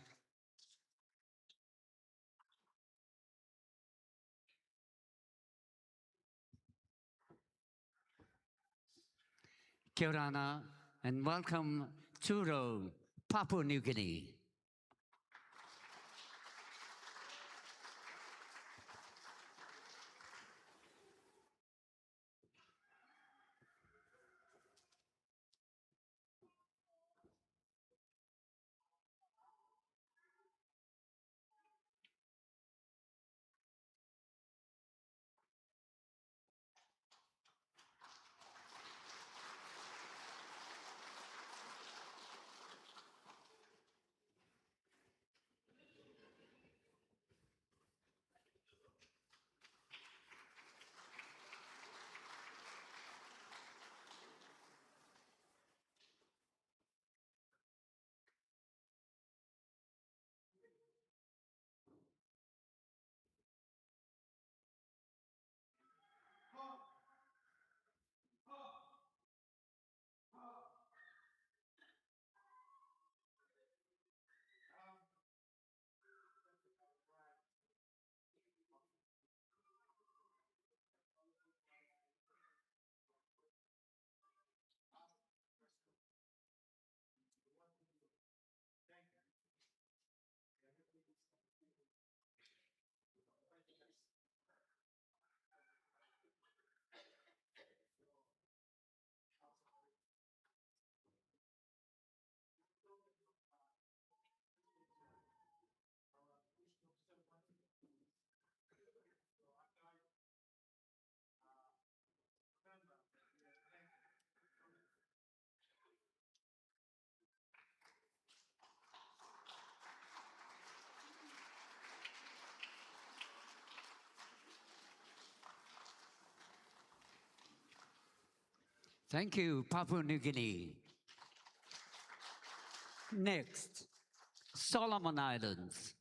Kia orana and welcome Turo, Papua New Guinea. Thank you, Papua New Guinea. Next, Solomon Islands.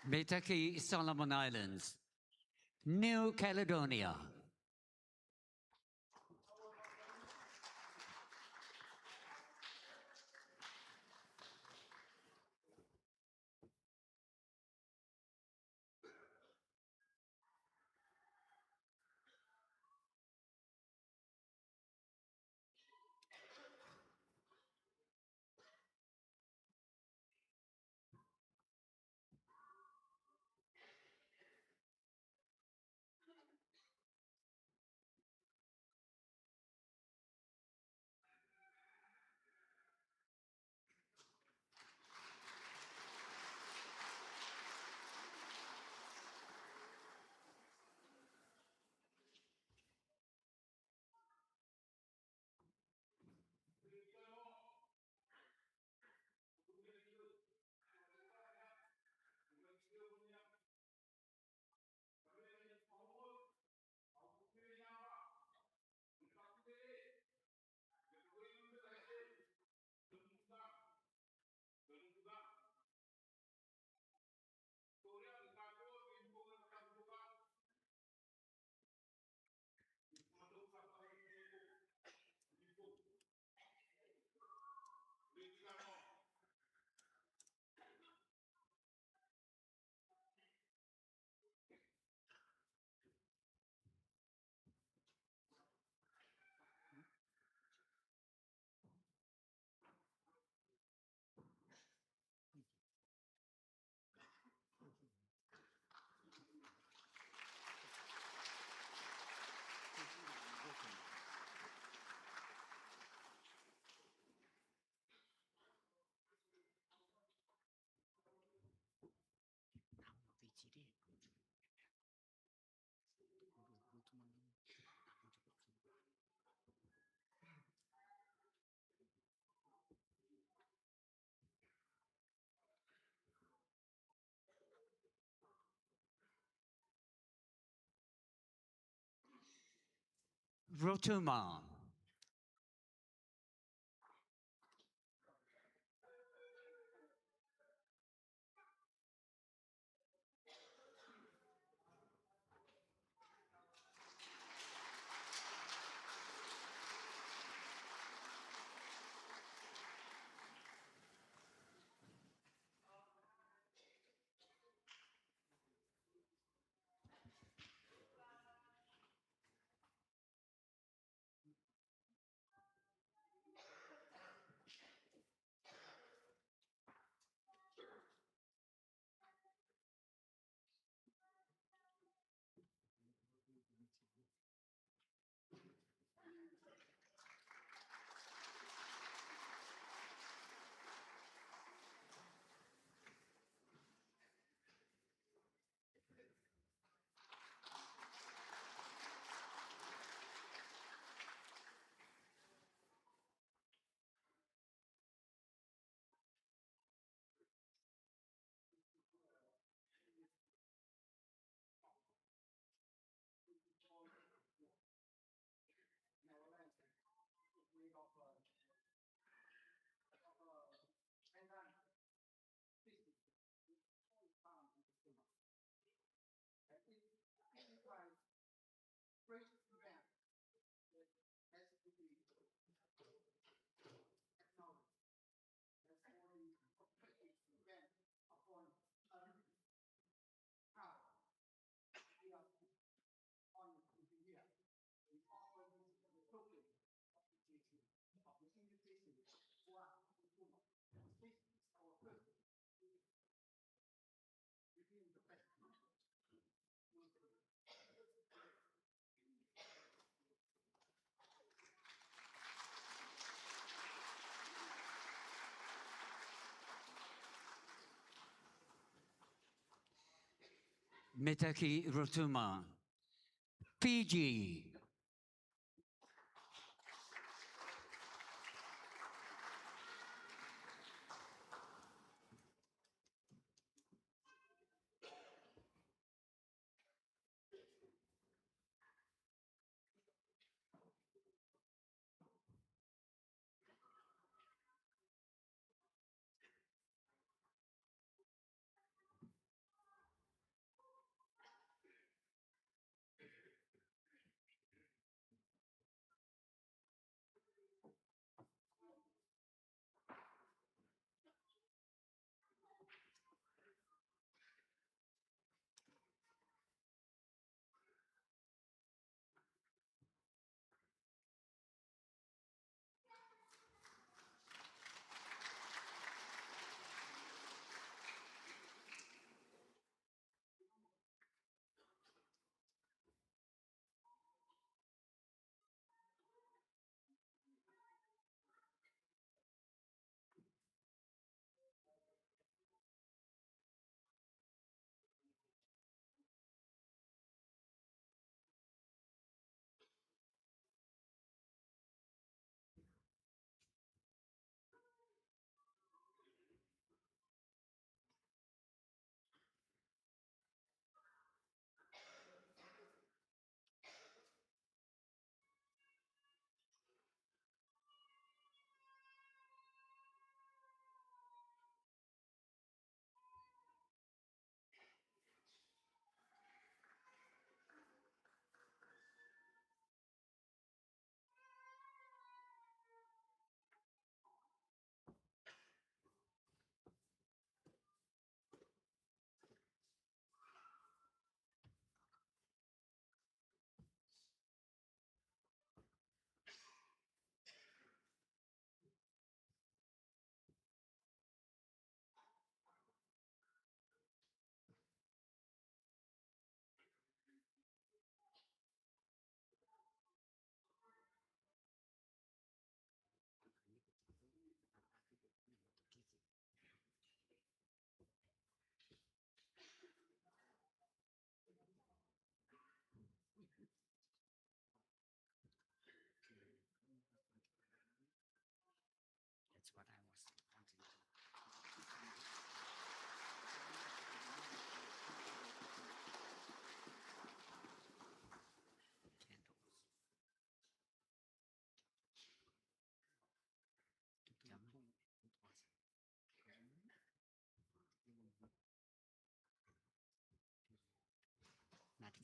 Meitaki Solomon Islands, New Caledonia. Rotuma. Metaki Rotuma, Fiji.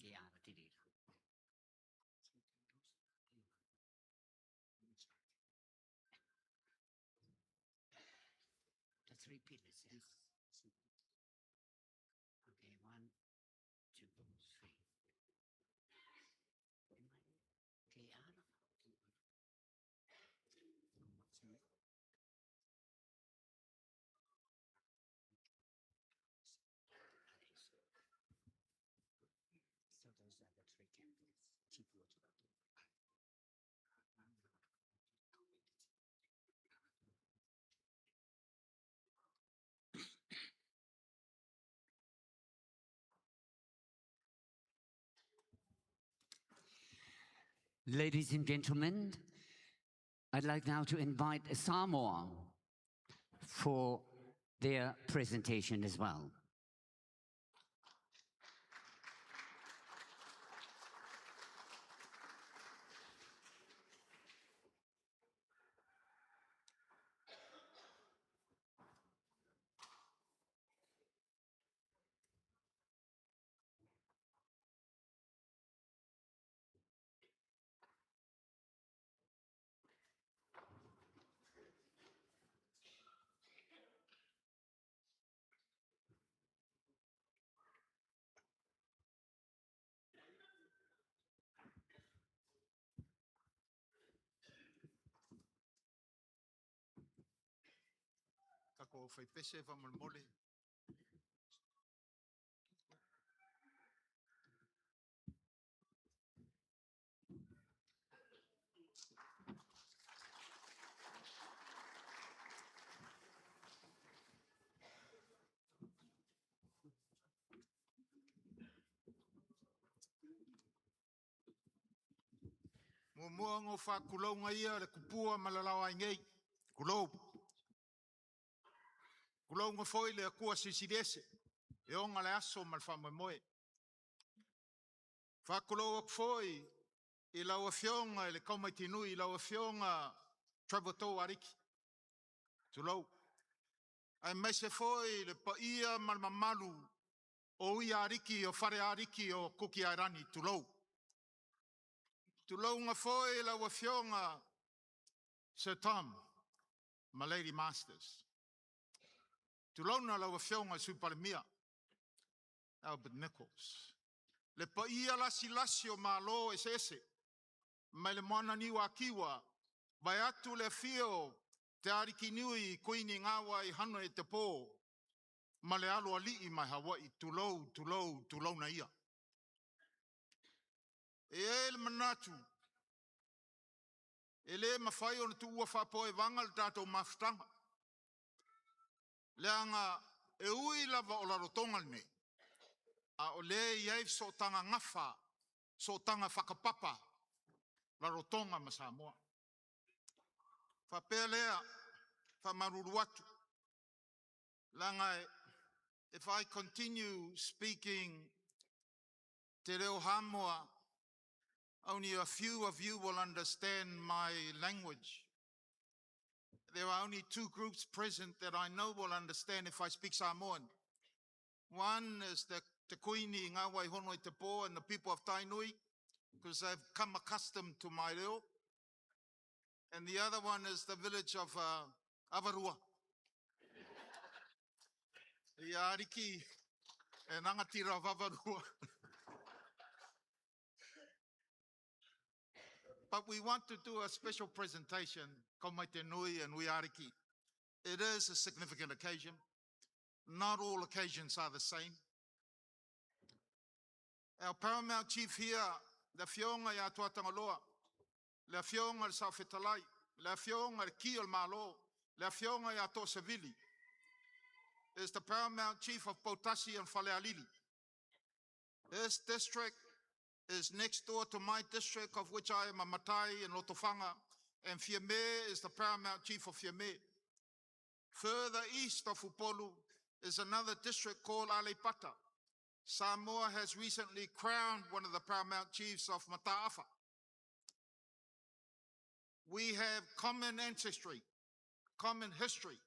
Te ara te reira. The three pillars, yes. Okay, one, two, three. Te ara. So those are the three candidates. Ladies and gentlemen, I'd like now to invite Samoa for their presentation as well. Ka ko fai pese fakamolemole. Muamua gou fakakulouga ia le kupua ma le laoa aigei. Kulou. Kulouga foʻi le Akua Silisili Ese, e oga le aso ma le fakamoemoe. Fakakulou aku foʻi i lau afioga i le Kaumaiti Nui, lau afioga Trevor Tauariki. Tulou. Aemaise foʻi le paʻia ma le mamalu o ui ariki, o fale ariki o Kuki Airani. Tulou. Tulouga foʻi lau afioga Sir Tom ma Lady Masters. Tulouna lau afioga Sui Palemia Albert Nichols. Le paʻia lasilasi o malo eseese mai le Moana Niuakiwa, vae atu le afio Te Ariki Nui Kuini Gavaihano Etepo ma le alo aliʻi mai Hawaiʻi. Tulou, tulou, tulouna ia. E ai le manatu e lē mafai ona tuʻua fakapoevaga le tatou mafutaga. Leaga e ui lava o Rarotoga lenei, a o lē i ai fesoʻotaga gafa, fesoʻotaga fakapapa Rarotoga ma Samoa. Faʻapea lea, faʻamalulu atu. Leaga e, if I continue speaking te reo Haʻamoa, only a few of you will understand my language. There are only two groups present that I know will understand if I speak Samoan. One is the, the Kuini Gavaihano Etepo and the people of Tainui, 'cause they've come accustomed to my reo. And the other one is the village of, uh, Avarua. Ia ariki e nagatira Vavarua. But we want to do a special presentation, Kaumaite Nui and ui ariki. It is a significant occasion. Not all occasions are the same. Our paramount chief here, le afioga ia Tuatagaloa, le afioga le Saʻo Fetalai, le afioga le ki o le malo, le afioga ia Toʻosevili, is the paramount chief of Poutasi and Falealili. His district is next door to my district, of which I am a matai in Lotofaga, and Fiame is the paramount chief of Fiame. Further east of Upolu is another district called Aleipata. Samoa has recently crowned one of the paramount chiefs of Mataafa. We have common ancestry, common history,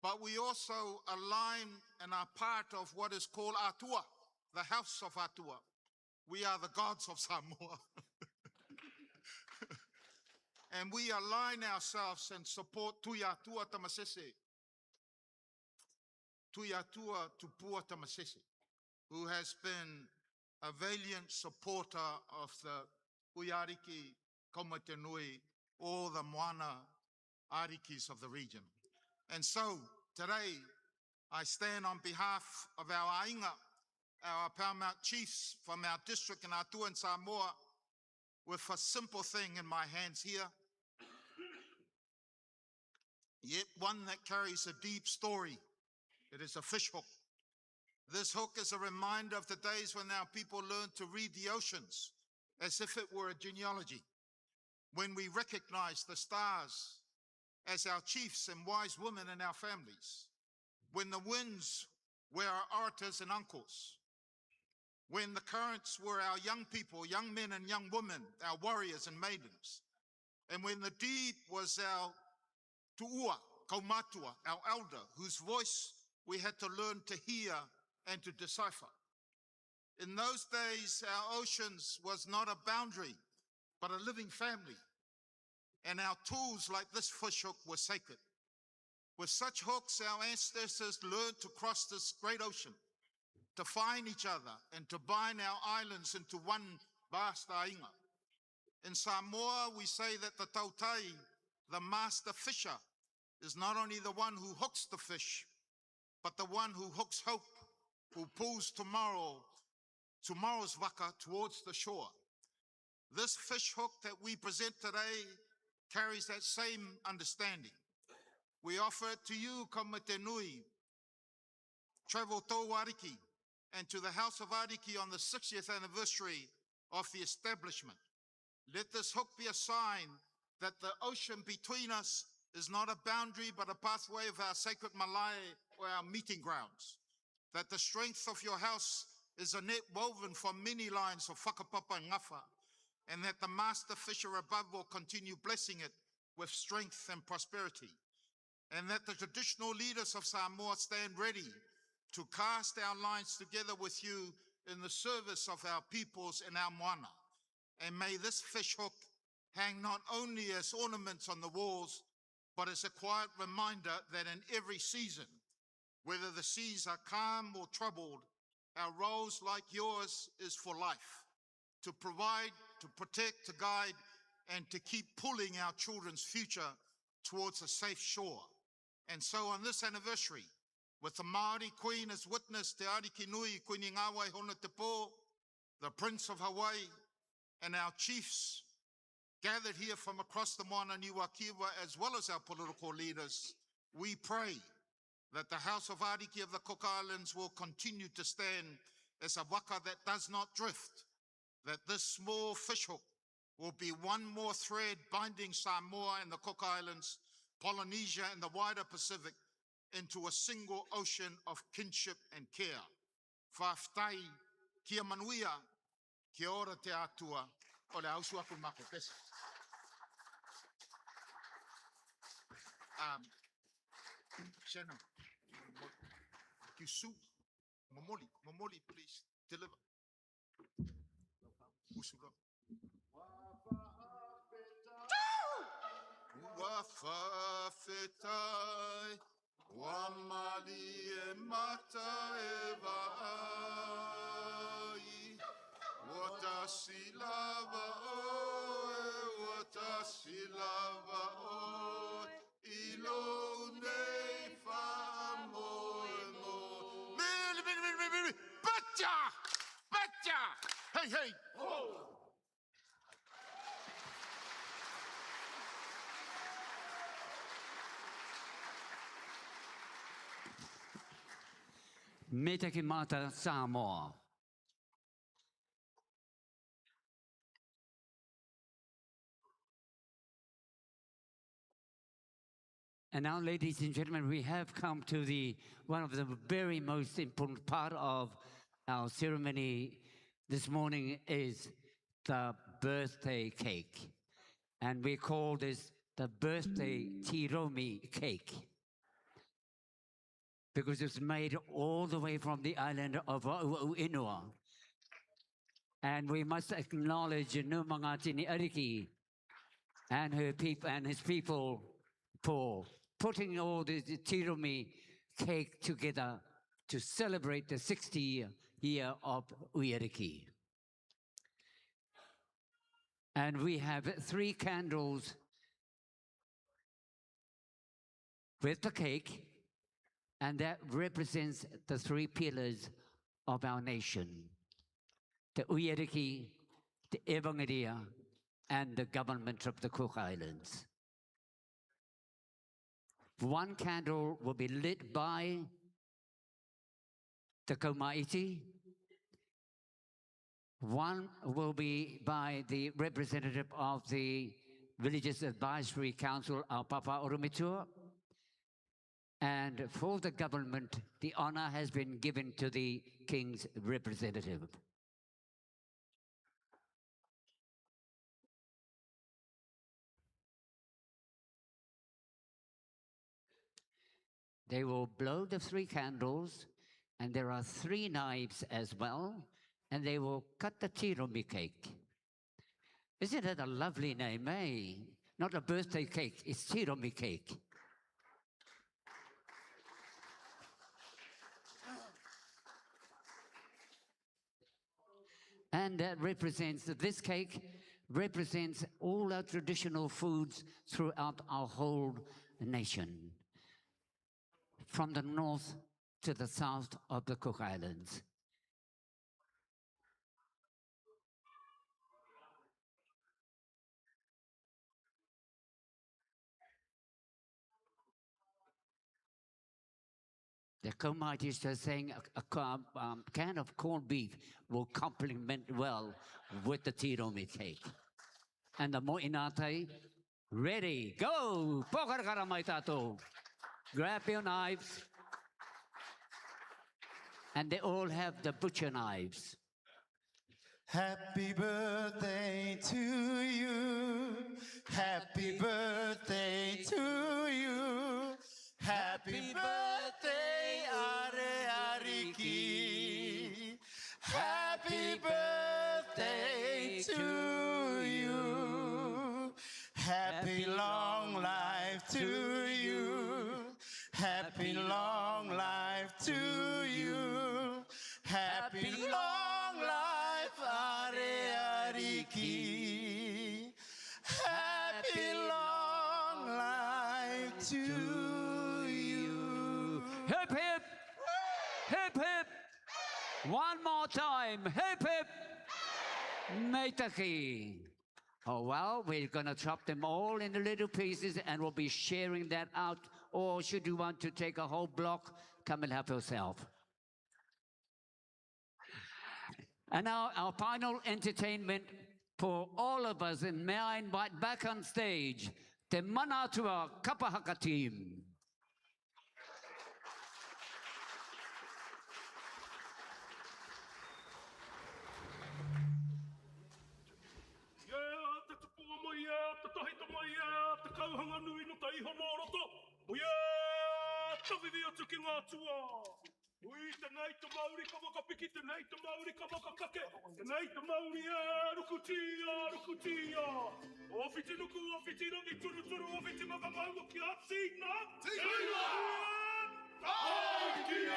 but we also align and are part of what is called Atua, the house of Atua. We are the gods of Samoa. And we align ourselves and support Tui Atua Tamasese. Tui Atua Tupua Tamasese, who has been a valiant supporter of the Hui Ariki, Kau Maite Nui, all the Moana Arikis of the region. And so today, I stand on behalf of our ainga, our paramount chiefs from our district and Atua and Samoa, with a simple thing in my hands here, yet one that carries a deep story. It is a fish hook. This hook is a reminder of the days when our people learned to read the oceans as if it were a genealogy, when we recognized the stars as our chiefs and wise women in our families, when the winds were our orators and uncles, when the currents were our young people, young men and young women, our warriors and maidens, and when the deep was our tuua, kaumatua, our elder, whose voice we had to learn to hear and to decipher. In those days, our oceans was not a boundary, but a living family. And our tools like this fish hook were sacred. With such hooks, our ancestors learned to cross this great ocean, to find each other and to bind our islands into one vast ainga. In Samoa, we say that the tautai, the master fisher, is not only the one who hooks the fish, but the one who hooks hope, who pulls tomorrow, tomorrow's vaka towards the shore. This fish hook that we present today carries that same understanding. We offer it to you, Kau Maite Nui, Trevor Tauariki, and to the House of Ariki on the sixtieth anniversary of the establishment. Let this hook be a sign that the ocean between us is not a boundary but a pathway of our sacred malae or our meeting grounds. That the strength of your house is a net woven from many lines of whakapapa and ngafa, and that the master fisher above will continue blessing it with strength and prosperity. And that the traditional leaders of Samoa stand ready to cast our lines together with you in the service of our peoples and our moana. And may this fish hook hang not only as ornaments on the walls, but as a quiet reminder that in every season, whether the seas are calm or troubled, our roles like yours is for life, to provide, to protect, to guide, and to keep pulling our children's future towards a safe shore. And so on this anniversary, with the Māori Queen as witness, Te Ariki Nui, Kuini Ngāwai Hone te Pō, the Prince of Hawaii, and our chiefs gathered here from across the Moana Niuakiwa, as well as our political leaders, we pray that the House of Ariki of the Cook Islands will continue to stand as a waka that does not drift, that this small fishhook will be one more thread binding Samoa and the Cook Islands, Polynesia and the wider Pacific into a single ocean of kinship and care. Faʻafetai, kia manuia, kia ora te Atua, ʻo le au suaku mako pesa. Um, Shannon, ki su, momoli, momoli, please, deliver. Usu lo. Ua faʻafetai, ua malie mata e vaʻai, ua tasi lava oe, ua tasi lava oe, i lou nei faʻamoemoe. Mili, mili, mili, mili, mili. Pacha! Pacha! Hei, hei! Mitaki Mata Samoa. And now, ladies and gentlemen, we have come to the, one of the very most important part of our ceremony this morning is the birthday cake. And we call this the birthday Tiromi cake. because it's made all the way from the island of Va'ue'uenua. And we must acknowledge Numa Ngātini Ariki and her peop-, and his people for putting all the, the tīromi cake together to celebrate the sixty year of Uiariki. And we have three candles with the cake, and that represents the three pillars of our nation: the Uiariki, the Evangelia, and the government of the Cook Islands. One candle will be lit by the Kaumāiti. One will be by the representative of the Villages Advisory Council, our Papa Orometua. And for the government, the honor has been given to the King's representative. They will blow the three candles, and there are three knives as well, and they will cut the tīromi cake. Isn't that a lovely name, eh? Not a birthday cake, it's tīromi cake. And that represents, this cake represents all our traditional foods throughout our whole nation, from the north to the south of the Cook Islands. The Kaumāiti is just saying a, a ca-, um, can of corned beef will complement well with the tīromi cake. And the Moenātei, ready, go! Pōkarakara mai tātou. Grab your knives. And they all have the butcher knives. Happy birthday to you. Happy birthday to you. Happy birthday, Are Ariki. Happy birthday to you. Happy long life to you. Happy long life to you. Happy long life, Are Ariki. Happy long life to you. Hip, hip. Hip, hip. One more time. Hip, hip. Meitaki. Oh, well, we're gonna chop them all into little pieces and we'll be sharing that out. Or should you want to take a whole block, come and help yourself. And now our final entertainment for all of us, and may I invite back on stage the Manaatua Kapa Haka team. Ia, te tupu mai ia, te tahito mai ia, te kauhanga nui nō te iho nō roto. Mai ia, tavivī atu ki ngā atua. Ui, tenei te mauri ka whakapiki, tenei te mauri ka whakakake, tenei te mauri e rukutia, rukutia. O Whitinuku, o Whitirangi, turuturu, o Whitimaka, mau ki a Tina. Tina! Ai, ki e!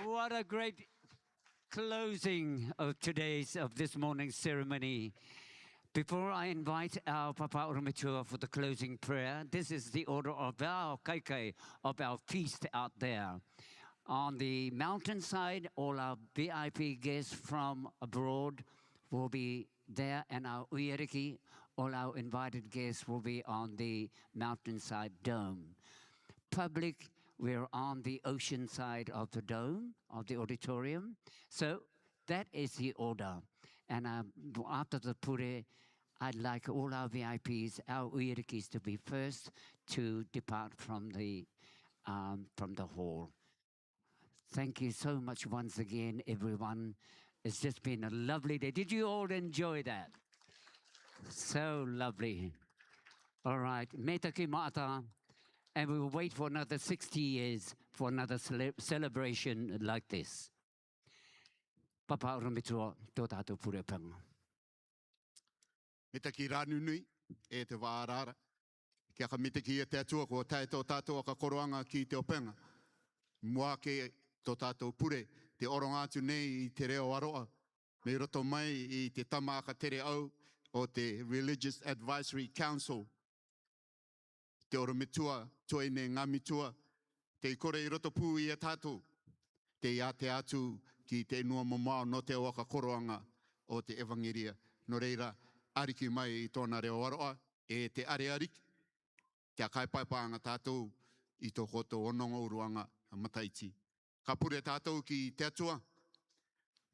What a great closing of today's, of this morning's ceremony. Before I invite our Papa Orometua for the closing prayer, this is the order of our kaikai, of our feast out there. On the mountainside, all our V I P guests from abroad will be there, and our uiariki, all our invited guests will be on the mountainside dome. Public, we're on the ocean side of the dome, of the auditorium. So that is the order. And, uh, after the pure, I'd like all our V I Ps, our uiarikis, to be first to depart from the, um, from the hall. Thank you so much once again, everyone. It's just been a lovely day. Did you all enjoy that? So lovely. All right, Metaki Mata, and we will wait for another sixty years for another cele-, celebration like this. Papa Orometua, tō tātou pure panga. Metaki Ranunui, e te vaarara. Kia ka metaki ia te Atua kua tae tō tātou aka koroanga ki te openga. Mua ke tō tātou pure, te oronga atu nei i te reo aroa, me roto mai i te tama aka tere au o te Religious Advisory Council. Te orometua, Tuaine Ngamitua, tei kore i roto pū ia tātou, tei ātea atu ki te inua mamao nō te ao aka koroanga o te evangeria. Nō reira, ariki mai i tōna reo aroa, e te are ariki, kia kae paepaanga tātou i tō koutou ononga uruanga mataiti. Ka pure tātou ki te Atua.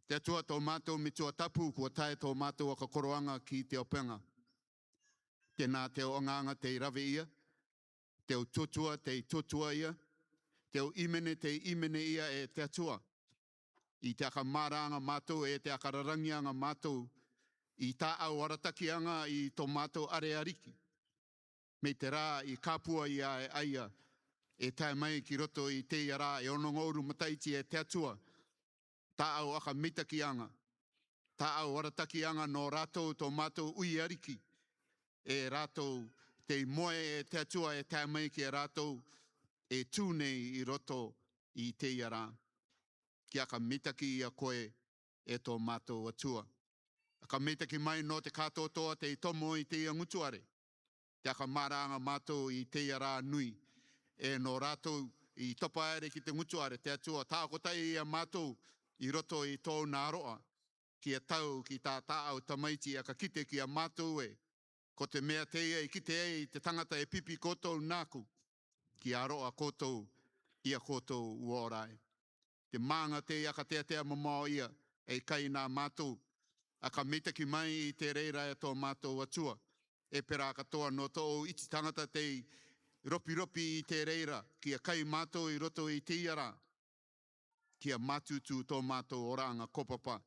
Te Atua tō mātou metua tapu, kua tae tō mātou aka koroanga ki te openga. Tēnā te ao angaanga tei rave ia, te ao tuatua tei tuatua ia, te ao imene tei imene ia e te Atua. I te aka maraanga mātou, e te aka rarangianga mātou, i tāau aratakianga i tō mātou are ariki. Mei te rā i kapua ia e aia, e tae mai ki roto i teia rā e ononga uru mataiti e te Atua. Tāau aka mitakianga, tāau aratakianga nō rātou tō mātou uiariki, e rātou tei moe e te Atua e tae mai ki a rātou e tū nei i roto i teia rā. Kia ka mitaki ia koe e tō mātou Atua. Ka mitaki mai nō te kātoatoa tei tomo i teia ngutuare. Kia ka maraanga mātou i teia rā nui. E nō rātou i topa ere ki te ngutuare te Atua, tākotahi ia mātou i roto i tōna aroa. Kia tau ki tā tāau tamaiti aka kite ki a mātou e. Ko te mea teia i kite ai te tangata e pipi koutou nāku. Kia aroa koutou, ia koutou ua ora ai. Te mānga tei aka teatea mamao ia, e kai nā mātou. Aka mitaki mai i te reira e tō mātou Atua. E pera katoa nō tō ou iti tangata tei ropiropi i te reira, kia kai mātou i roto i teia rā. Kia mātūtū tō mātou oranga kopapa.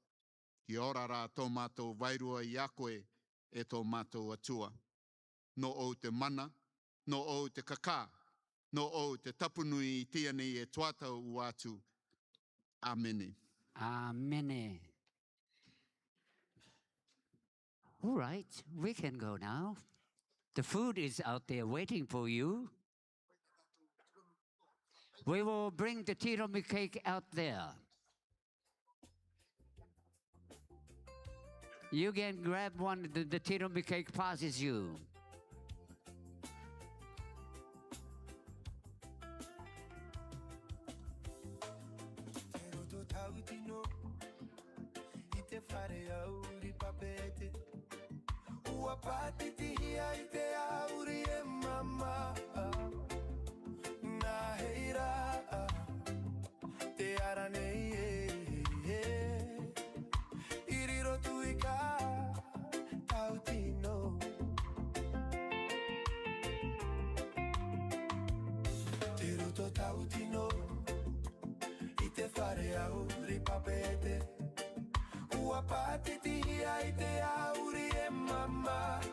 Kia ora rā tō mātou vairua i a koe e tō mātou Atua. Nō ou te mana, nō ou te kakā, nō ou te tapunui i teia nei e tuatau ua atu. Āmene. Āmene. All right, we can go now. The food is out there waiting for you. We will bring the tiromi cake out there. You can grab one, the, the tiromi cake passes you. Te roto tautino i te fare auri Papeete. Ua pātitihia i te auri e mama. Nā heira te ara nei e, e, i riro tui ka tautino. Te roto tautino i te fare auri Papeete. Ua pātitihia